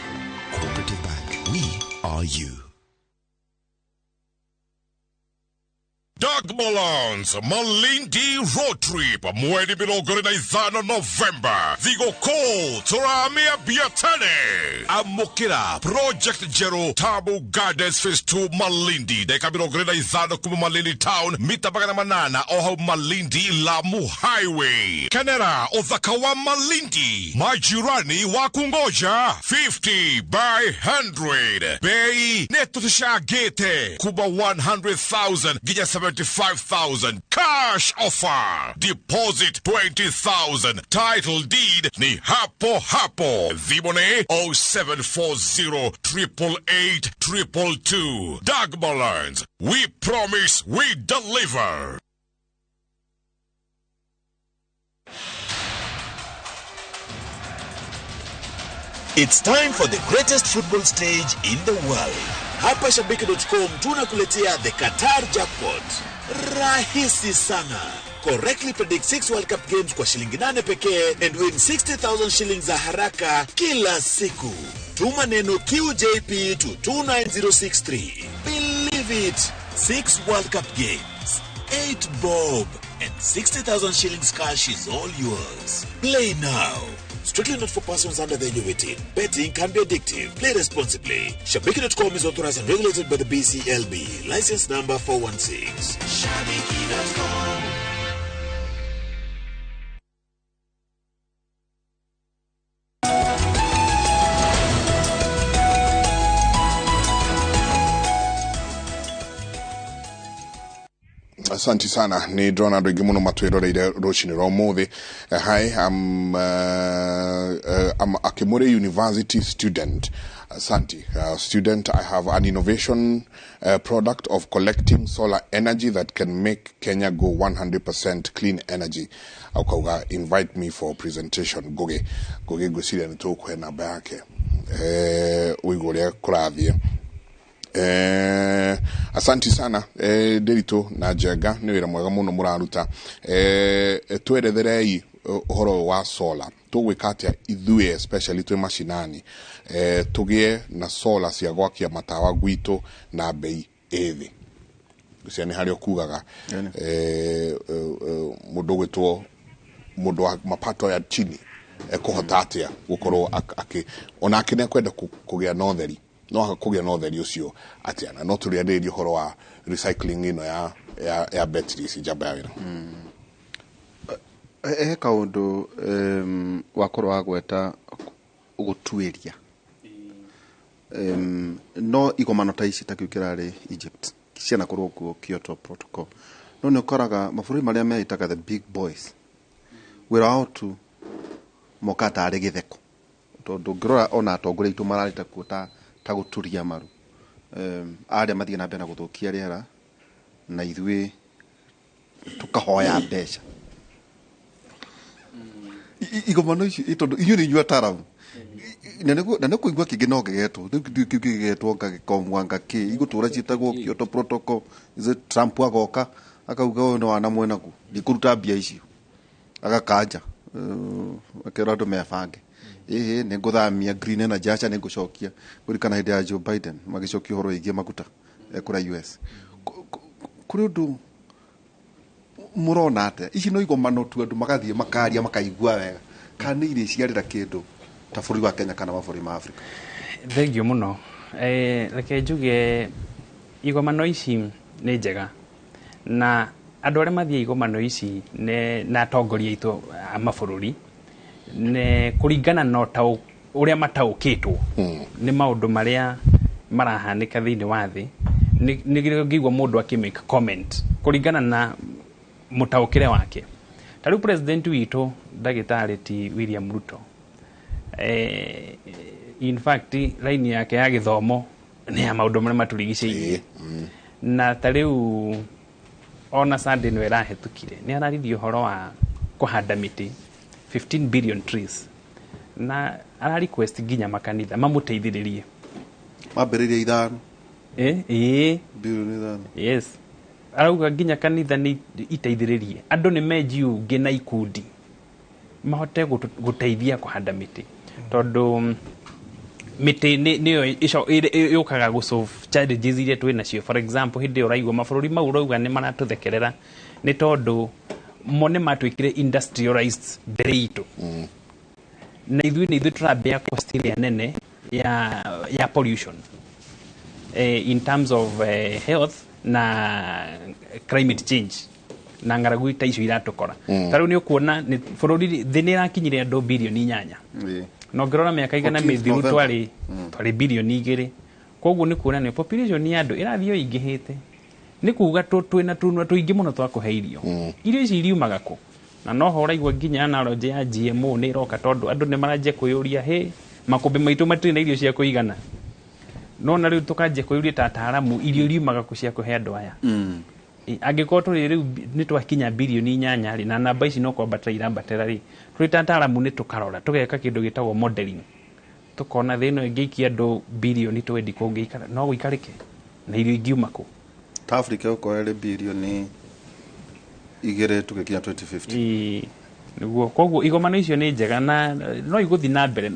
Cooperative Bank. We are you. Doug Malon's Malindi Road Trip mweri 25 November. Thigũkũ tũramia biatene. Amũkĩra Project Jero Tabu Gardens Phase 2 Malindi, ndagĩka 25 kuma Malindi Town, mita 800 o hau Malindi Lamu Highway. Kenera ũthaka wa Malindi, majirani wa kungoja 50 by 100. Bei nĩ tũcangĩte kuma 100,000 nginya 75,000. Cash offer. Deposit 20,000. Title deed ni hapo hapo. Thimũ 0740 888 222. Doug Malon's. We promise we deliver. It's time for the greatest football stage in the world. Hapa Shabiki.com tunakuletea the Qatar Jackpot. Rahisi sana. Correctly predict 6 World Cup games kwa shilingi 8 pekee and win 60,000 shillings za haraka kila siku. Tuma neno QJP to 29063. Believe it. 6 World Cup games, 8 bob and 60,000 shillings cash is all yours. Play now. Strictly not for persons under the age of 18. Betting can be addictive. Play responsibly. Shabiki.com is authorized and regulated by the BCLB. License number 416. Shabiki.com. Asante sana. Nĩ ndĩrona andũ aingĩ mũno matwĩroreire rũcinĩ rwa ũmũthĩ. Hi, I'm a Kimuri University student. Asante. Student, I have an innovation product of collecting solar energy that can make Kenya go 100% clean energy. Akauga invite me for presentation. Ngugi Ngugi, ngwĩciria nĩ tũgũkũhe namba yake ũigũ ũrĩa kũrathiĩ. Asanti sana, Ndiritu na Njenga, nĩ wĩra mwega mũno mũraruta. Tweretherei ũhoro ũyũ wa solar. Tũgwĩka atĩa ithuĩ, especially twĩ macinani, tũgĩe na solar cia gwakia matawa gwitũ na bei ĩ thĩ? Ngwĩciria nĩ harĩa ũkugaga mũndũ ũgwĩtwo mũndũ wa mapato ya chini ekũhota atĩa gũkorwo akĩ onake nĩ ekwenda kũgĩa na ũtheri, no kũgĩa na ũtheri ũcio atĩa? Na no tũrĩarĩrĩrie ũhoro wa recycling ĩno ya battery ici, njamba ya wĩra. He kaũndũ wakorwo wagweta gũtuĩria, no igomano ta ici ta kĩu kĩrarĩ Egypt cianakorwo kuo, Kyoto Protocol, no nĩ ũkoraga mabũrũri marĩa meĩtaga the big boys, wĩra wao tu moka tarĩ gĩtheko, tondũ ũngĩrora ona atongoria aitũ mararĩta kuo ta gũturia maru, arĩa mathiĩ na mbere na gũthũkia rĩera na ithuĩ tũkahoya mbeca. Igomano ici tondũ inyuĩ nĩ inyuĩ ataramu, na nĩ kũigua kĩngĩ no gĩgetwo rĩu, kĩu kĩu gĩgetwo nga gĩkomwanga kĩ igũtũra ciĩtagwo Kyoto Protocol. Is it Trump agoka akauga ũyũ nĩ wana mwenaguo, ndikũruta mbia icio, agakanja, akera andũ mebange, ĩhĩ nĩ ngũthamia green energy, aca nĩ ngũcokia. Kũririkana hĩndĩ ya Joe Biden magĩcokia ũhoro wĩgiĩ maguta kũrĩa US. Kũrĩ ũndũ mũrona atĩa? Ici no igomano tu andũ magathiĩ makaria makaigua wega, kana nĩ irĩciarĩra kĩndũ ta bũrũri wa Kenya kana mabũrũri ma Afrika? Thengiũ mũno. Reke njuge igomano ici nĩ njega, na andũ arĩa mathiĩ igomano ici na atongoria aitũ a mabũrũri nĩ kũringana na ũrĩa mataũkĩtwo nĩ maũndũ marĩa marahanĩka thĩinĩ wa thĩ. Nĩ ngĩigua mũndũ akĩ make comment kũringana na mũtaũkĩre wake. Ta rĩu president witũ ndagĩtarĩ ti William Ruto, in fact line yake ya gĩthomo nĩ ya maũndũ marĩa matũrigicĩirie, na ta rĩu ona Sunday nĩ ĩrahetũkire nĩ araririe ũhoro wa kũhanda mĩtĩ 15 billion trees, na ara request nginya makanitha mamũteithĩrĩrie. Mambĩrĩria 5 Ĩĩ. Bilioni 5. Yes, arauga nginya kanitha nĩ iteithĩrĩrie, andũ nĩ mejiunge na ikundi mahote gũteithia kũhanda mĩtĩ, tondũ mĩtĩ nĩyo yũkaga gũ solve challenges iria twĩ nacio. For example, hĩndĩ ĩyo ũraigua mabũrũri mau ũrauga nĩ maratũthekerera nĩ tondũ mo nĩ matuĩkire industrialized mbere itũ, na ithuĩ nĩ ithuĩ tũrambĩa cost ĩrĩa nene ya pollution, in terms of health na climate change na ng'aragu ta icio iratũkora. Ta rĩu nĩ ũkuona nĩ bũrũri thĩ nĩ ĩrakinyire andũ bilioni 8, na ũngĩrora mĩaka 100 14th mĩthiru November. twarĩ bilioni 2. Koguo nĩ kuona nĩ population ya andũ ĩrathiĩ o ĩingĩhĩte, nĩ kuga twĩna tũnua tũingĩ mũno twa kũhe irio. Irio ici iriumaga kũ? Na noho ũraigua nginya analogy ya GMO nĩ ĩroka, tondũ andũ nĩ maranjia kwĩyũria, hĩ, makũmbĩ maitũ matirĩ na irio cia kũigana. No na rĩu tũkanjia kwĩyũria ta ataaramu, irio iriumaga kũ cia kũhe andũ aya? Angĩkorwo tũrĩ rĩu nĩ twakinya bilioni 8 rĩ, na namba ici no kwambatĩra irambatĩra rĩ, tũrĩ ta ataaramu nĩ tũkarora, tũgeka kĩndũ gĩtagwo modeling, tũkona thĩ ĩno ĩngĩikia andũ bilioni 20 kũngĩikara no gũikarĩke, na irio ingiuma kũ? Ta Africa ũkorwo ĩrĩ bilioni 2 tũgĩkinya 2050. Ĩĩ, nĩguo. Koguo igomano icio nĩ njega na no igũthiĩ na mbere.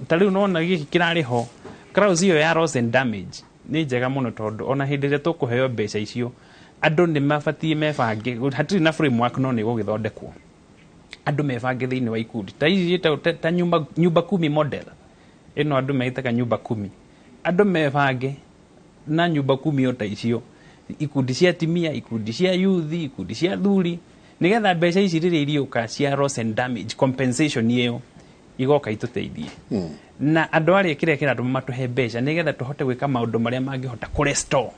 Ta rĩu nona gĩkĩ kĩrarĩ ho, clause ĩyo ya loss and damage nĩ njega mũno, tondũ ona hĩndĩ ĩrĩa tũkũheo mbeca icio, andũ nĩ mabatiĩ mebange. Hatirĩ na framework, no nĩ gũgĩthondekwo, andũ mebange thĩinĩ wa ikundi ta ici ciĩtagwo ta nyumba kumi model ĩno andũ meĩtaga nyumba kumi. Andũ mebange na nyumba kumi o ta icio, ikundi cia atimia, ikundi cia youth, ikundi cia thuri, nigetha mbeca ici rĩrĩa iriũka cia loss and damage compensation ĩyo igoka itũteithie na andũ arĩa kĩrĩa kĩratũma matũhe mbeca, nĩgetha tũhote gwĩka maũndũ marĩa mangĩhota kũ restore.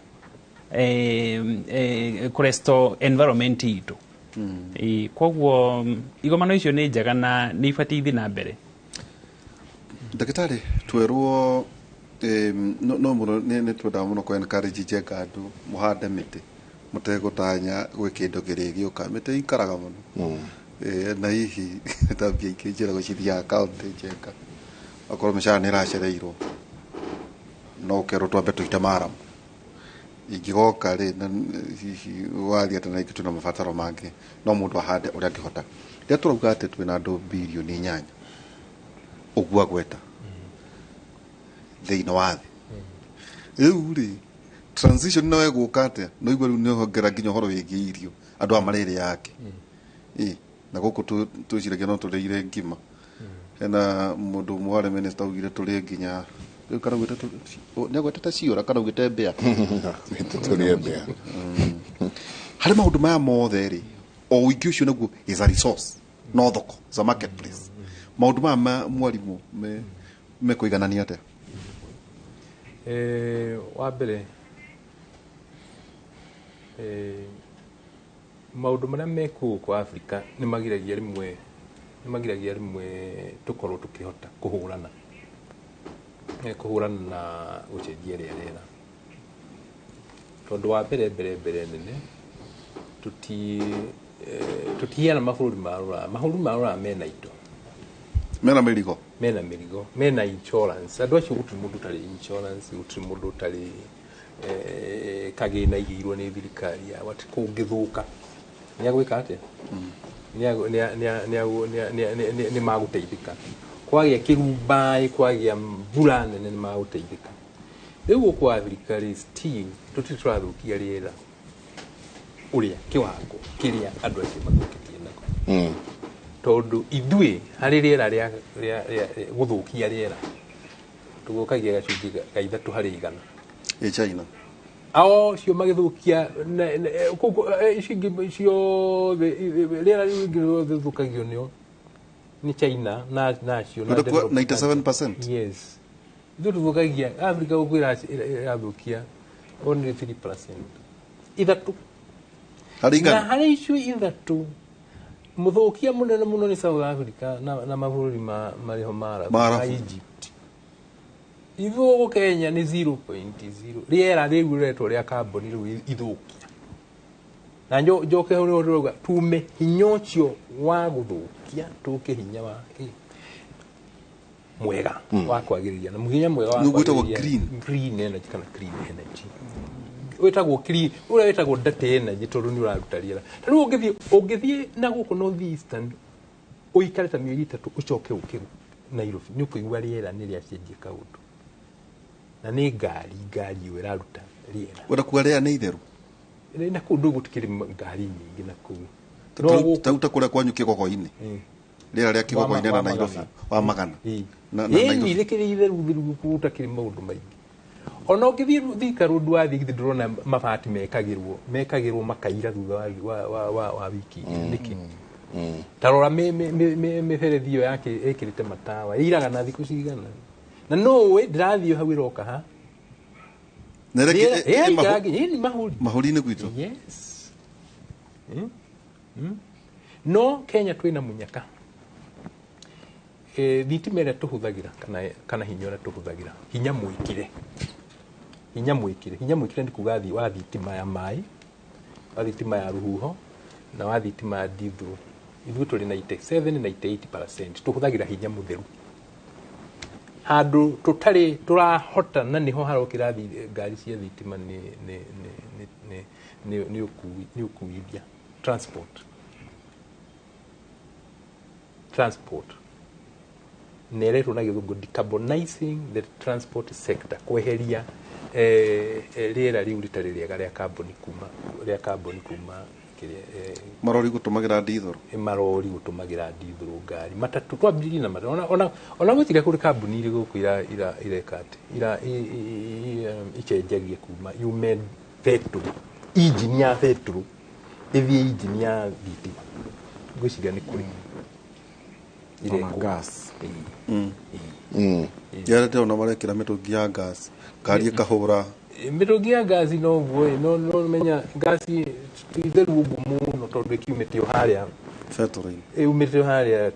Kũrestore environment itũ. Koguo igomano icio nĩ njega na nĩ ibatiĩ ithiĩ na mbere. Ndagĩtarĩ, twerwo no mũno nĩ twendaga mũno kũ encourage Njenga andũ mũhande mĩtĩ mũtegũtanya gwĩ kĩndũ kĩrĩgĩũka. Mĩtĩ ikaraga mũno. Na hihi ta mbia ingĩ njĩragwo cithiaga kaũntĩ, Njenga, okorwo mĩcara nĩ ĩracereirwo no ũkerwo twambe tũite maramu ingĩgoka rĩ, na hihi wathiĩ atĩ na ingĩ twĩna mabataro mangĩ, no mũndũ ahande ũrĩa angĩhota. Rĩrĩa tũrauga atĩ twĩna andũ 8 billion ũguo agweta thĩinĩ wa thĩ rĩu rĩ, transition no ĩgũka atĩa? No igua rĩu nĩ hongera nginya ũhoro wĩgiĩ irio, andũ aya marĩrĩ yake. Ĩ na gũkũ twĩciragia no tũrĩire ngima, hena mũndũ ũmwe warĩ minister augire tũrĩe nginya rĩu kana augĩte nĩ agwetete ciũra kana augĩte mbĩa. Tũrĩe mbĩa. Harĩ maũndũ maya mothe rĩ, o ũingĩ ũcio naguo is a resource, no thoko is a marketplace. Maũndũ maya mwarimũ mekũiganania atĩa? Wa mbere, maũndũ marĩa mekuo gũkũ Afrika nĩ magiragia rĩmwe tũkorwo tũkĩhota kũhũrana na gũcenjia rĩa rĩera, tondũ wa mbere mbere mbere nene tũtiheana mabũrũri ma rũraya. Mabũrũri ma rũraya mena indo, mena mĩrigo, mena mĩrigo, mena insurance. Andũ acio gũtirĩ mũndũ ũtarĩ insurance, gũtirĩ mũndũ ũtarĩ kagĩna igĩirwo nĩ thirikari yao atĩ kũngĩthũka nĩ agwĩka atĩa. Nĩ magũteithĩka kwagĩa kĩrumbaĩ, kwagĩa mbura nene, nĩ magũteithĩka. Rĩu gũkũ Afrika rĩ, still tũtirĩ tũrathũkia rĩera ũrĩa kĩwango kĩrĩa andũ acio mathũkĩtie nako, tondũ ithuĩ harĩ rĩera rĩa gũthũkia rĩera tũthũkagia gacunjĩ ga 3%. Ĩ China? Ao cio magĩthũkia icio ingĩ ciothe, rĩera rĩu rĩngĩ rĩothe rĩthũkagio nĩo nĩ China na acio na Ũrĩa developed 97%? Countries. Yes, ithuĩ tũthũkagia Africa gũkũ ĩrathũkia only 3%, ithatũ harĩ na igana. Harĩ icio ithatũ, mũthũkia mũnene mũno nĩ South Africa na mabũrũri marĩho ma Maarabu. Ma Egypt. Ithuĩ gũkũ Kenya nĩ 0.0 rĩera rĩu rĩretwo rĩa carbon rĩu ithũkia. Na njoke hau nĩho ndĩrauga tume hinya ũcio wa gũthũkia, tũke hinya wa kĩ mwega wa kwagĩrĩria, na hinya mwega wa Nĩguo wĩtagwo kwagĩrĩria- green. Green energy kana clean energy, wĩtagwo clean, ũrĩa wĩtagwo dirty energy, tondũ nĩ ũraruta rĩera. Ta rĩu ũngĩthiĩ na gũkũ North Eastern ũikare ta mĩeri 3, ũcoke ũke Nairobi, nĩ ũkũigua rĩera nĩ rĩacenjia kaũndũ, na nĩ ngari ĩyo ĩraruta rĩera. Wenda kuga rĩera nĩ itheru? Na kũu ndũ gũtikĩrĩ ngari nyingĩ na kũu. No Ta kũrĩa kwanyu kĩgogo-inĩ, rĩera rĩa kĩgogo-inĩ na wa Nairobi magana. wa magana na Ĩni Nairobi. rĩkĩrĩ itheru theru gũtakĩrĩ maũndũ maingĩ. Ona ũngĩthiĩ Thika Road wathiĩ, githĩ ndũrona mabati mekagĩrwo makaira thutha wa wiki igĩrĩ? Nĩkĩ? Ta rora mĩberethi ĩyo yake ĩkĩrĩte matawa ĩiraga na thikũ cigana, na no ũĩ ndĩrathiĩ hau ĩroka ha. Na Ĩraikara nginya ĩni mahũri. Mahũri-inĩ gwitũ? Yes. No Kenya twĩna mũnyaka. Thitima ĩrĩa tũhũthagĩra kana hinya ũrĩa tũhũthagĩra, hinya mwĩkĩre nĩ kuga wa thitima ya maĩ, wa thitima ya rũhuho na wa thitima ya ndithũ, ithuĩ tũrĩ 97 98% tũhũthagĩra hinya mũtheru, handũ tũtarĩ tũrahota na nĩho harokĩra ngari cia thitima nĩ ũkuithia, transport, na ĩretwo na gĩthũngũ decarbonizing the transport sector, kweheria rĩera rĩu rĩtarĩ rĩega rĩa carbon kuma kĩrĩa Marori gũtũmagĩra ndithũrũ. Marori gũtũmagĩra ndithũrũ, ngari matatũ, twambĩrĩrie na matatũ. Ona gwĩciria kũrĩ kambuni irĩ gũkũ ireka atĩ ira icenjagia kuma yume betũrũ, injini ya betũrũ ĩthiĩ injini ya thitima. Ngwĩciria nĩ kũrĩ Ona irekwo. gas. Yara ndĩrona marekĩra mĩtũngi ya gas, ngari ĩkahũra. Mĩtũngi ya ngasi noguo ĩ, no menya ngasi ti theru ũguo mũno tondũ ĩkiumĩte o harĩa betũrũ-inĩ. Ĩumĩte o harĩa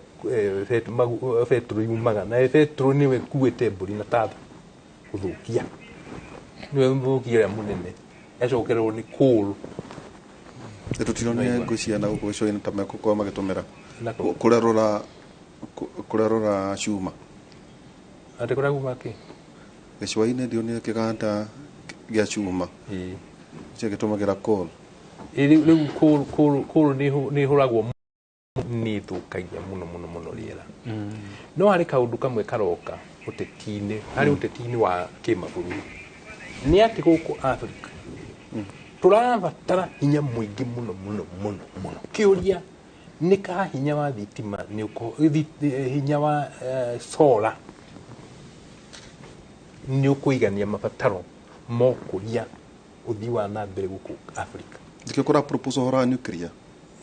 betũrũ yumaga, na betũrũ nĩwe ĩkuĩte mbũri na tatha gũthũkia, nĩwe mũthũkia ũrĩa mũnene, yacokererwo nĩ coal. Tũtironire ngũ ciana gũkũ gĩcũa-inĩ ta mekũkorwo magĩtũmĩra Nako. Kũrerũra cuma. Atĩ kũrĩa kuma kĩ? Gĩcũa-inĩ ndionire kĩganda gĩa cuma cio gĩtũmagĩra coal. Ĩ, rĩu coal nĩ ĩhũragwo, nĩ ĩthũkagia mũno mũno mũno rĩera. No harĩ kaũndũ kamwe karoka ũteti-inĩ, harĩ ũteti-inĩ wa kĩmabũrũri, nĩ atĩ gũkũ Africa tũrabatara hinya mũingĩ mũno mũno mũno mũno. Kĩũria nĩ ka hinya wa thitima nĩ hinya wa solar nĩ ũkũigania mabataro ma ũkũria ũthii wa na mbere gũkũ Africa? Nĩkĩo kũra propose ũhoro wa nuclear.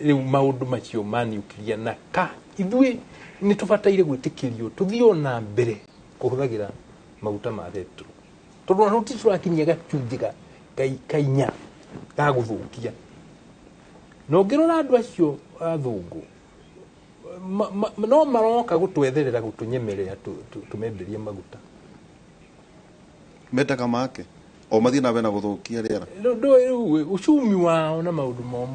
Rĩu maũndũ macio ma nuclear, na ka ithuĩ nĩ tũbataire gwĩtĩkĩrio tũthiĩ o na mbere kũhũthagĩra maguta ma betũrũ, tondũ ona tũtirĩ tũrakinyia gacunjĩ kainya ga gũthũkia. Na ũngĩrora andũ acio athũngũ no maroka gũtwetherera, gũtũnyemerera tũmenderie maguta. Mendaga make o mathiĩ na mbere na gũthũkia rĩera. Rĩu ndũĩ rĩu uchumi wao na maũndũ mao.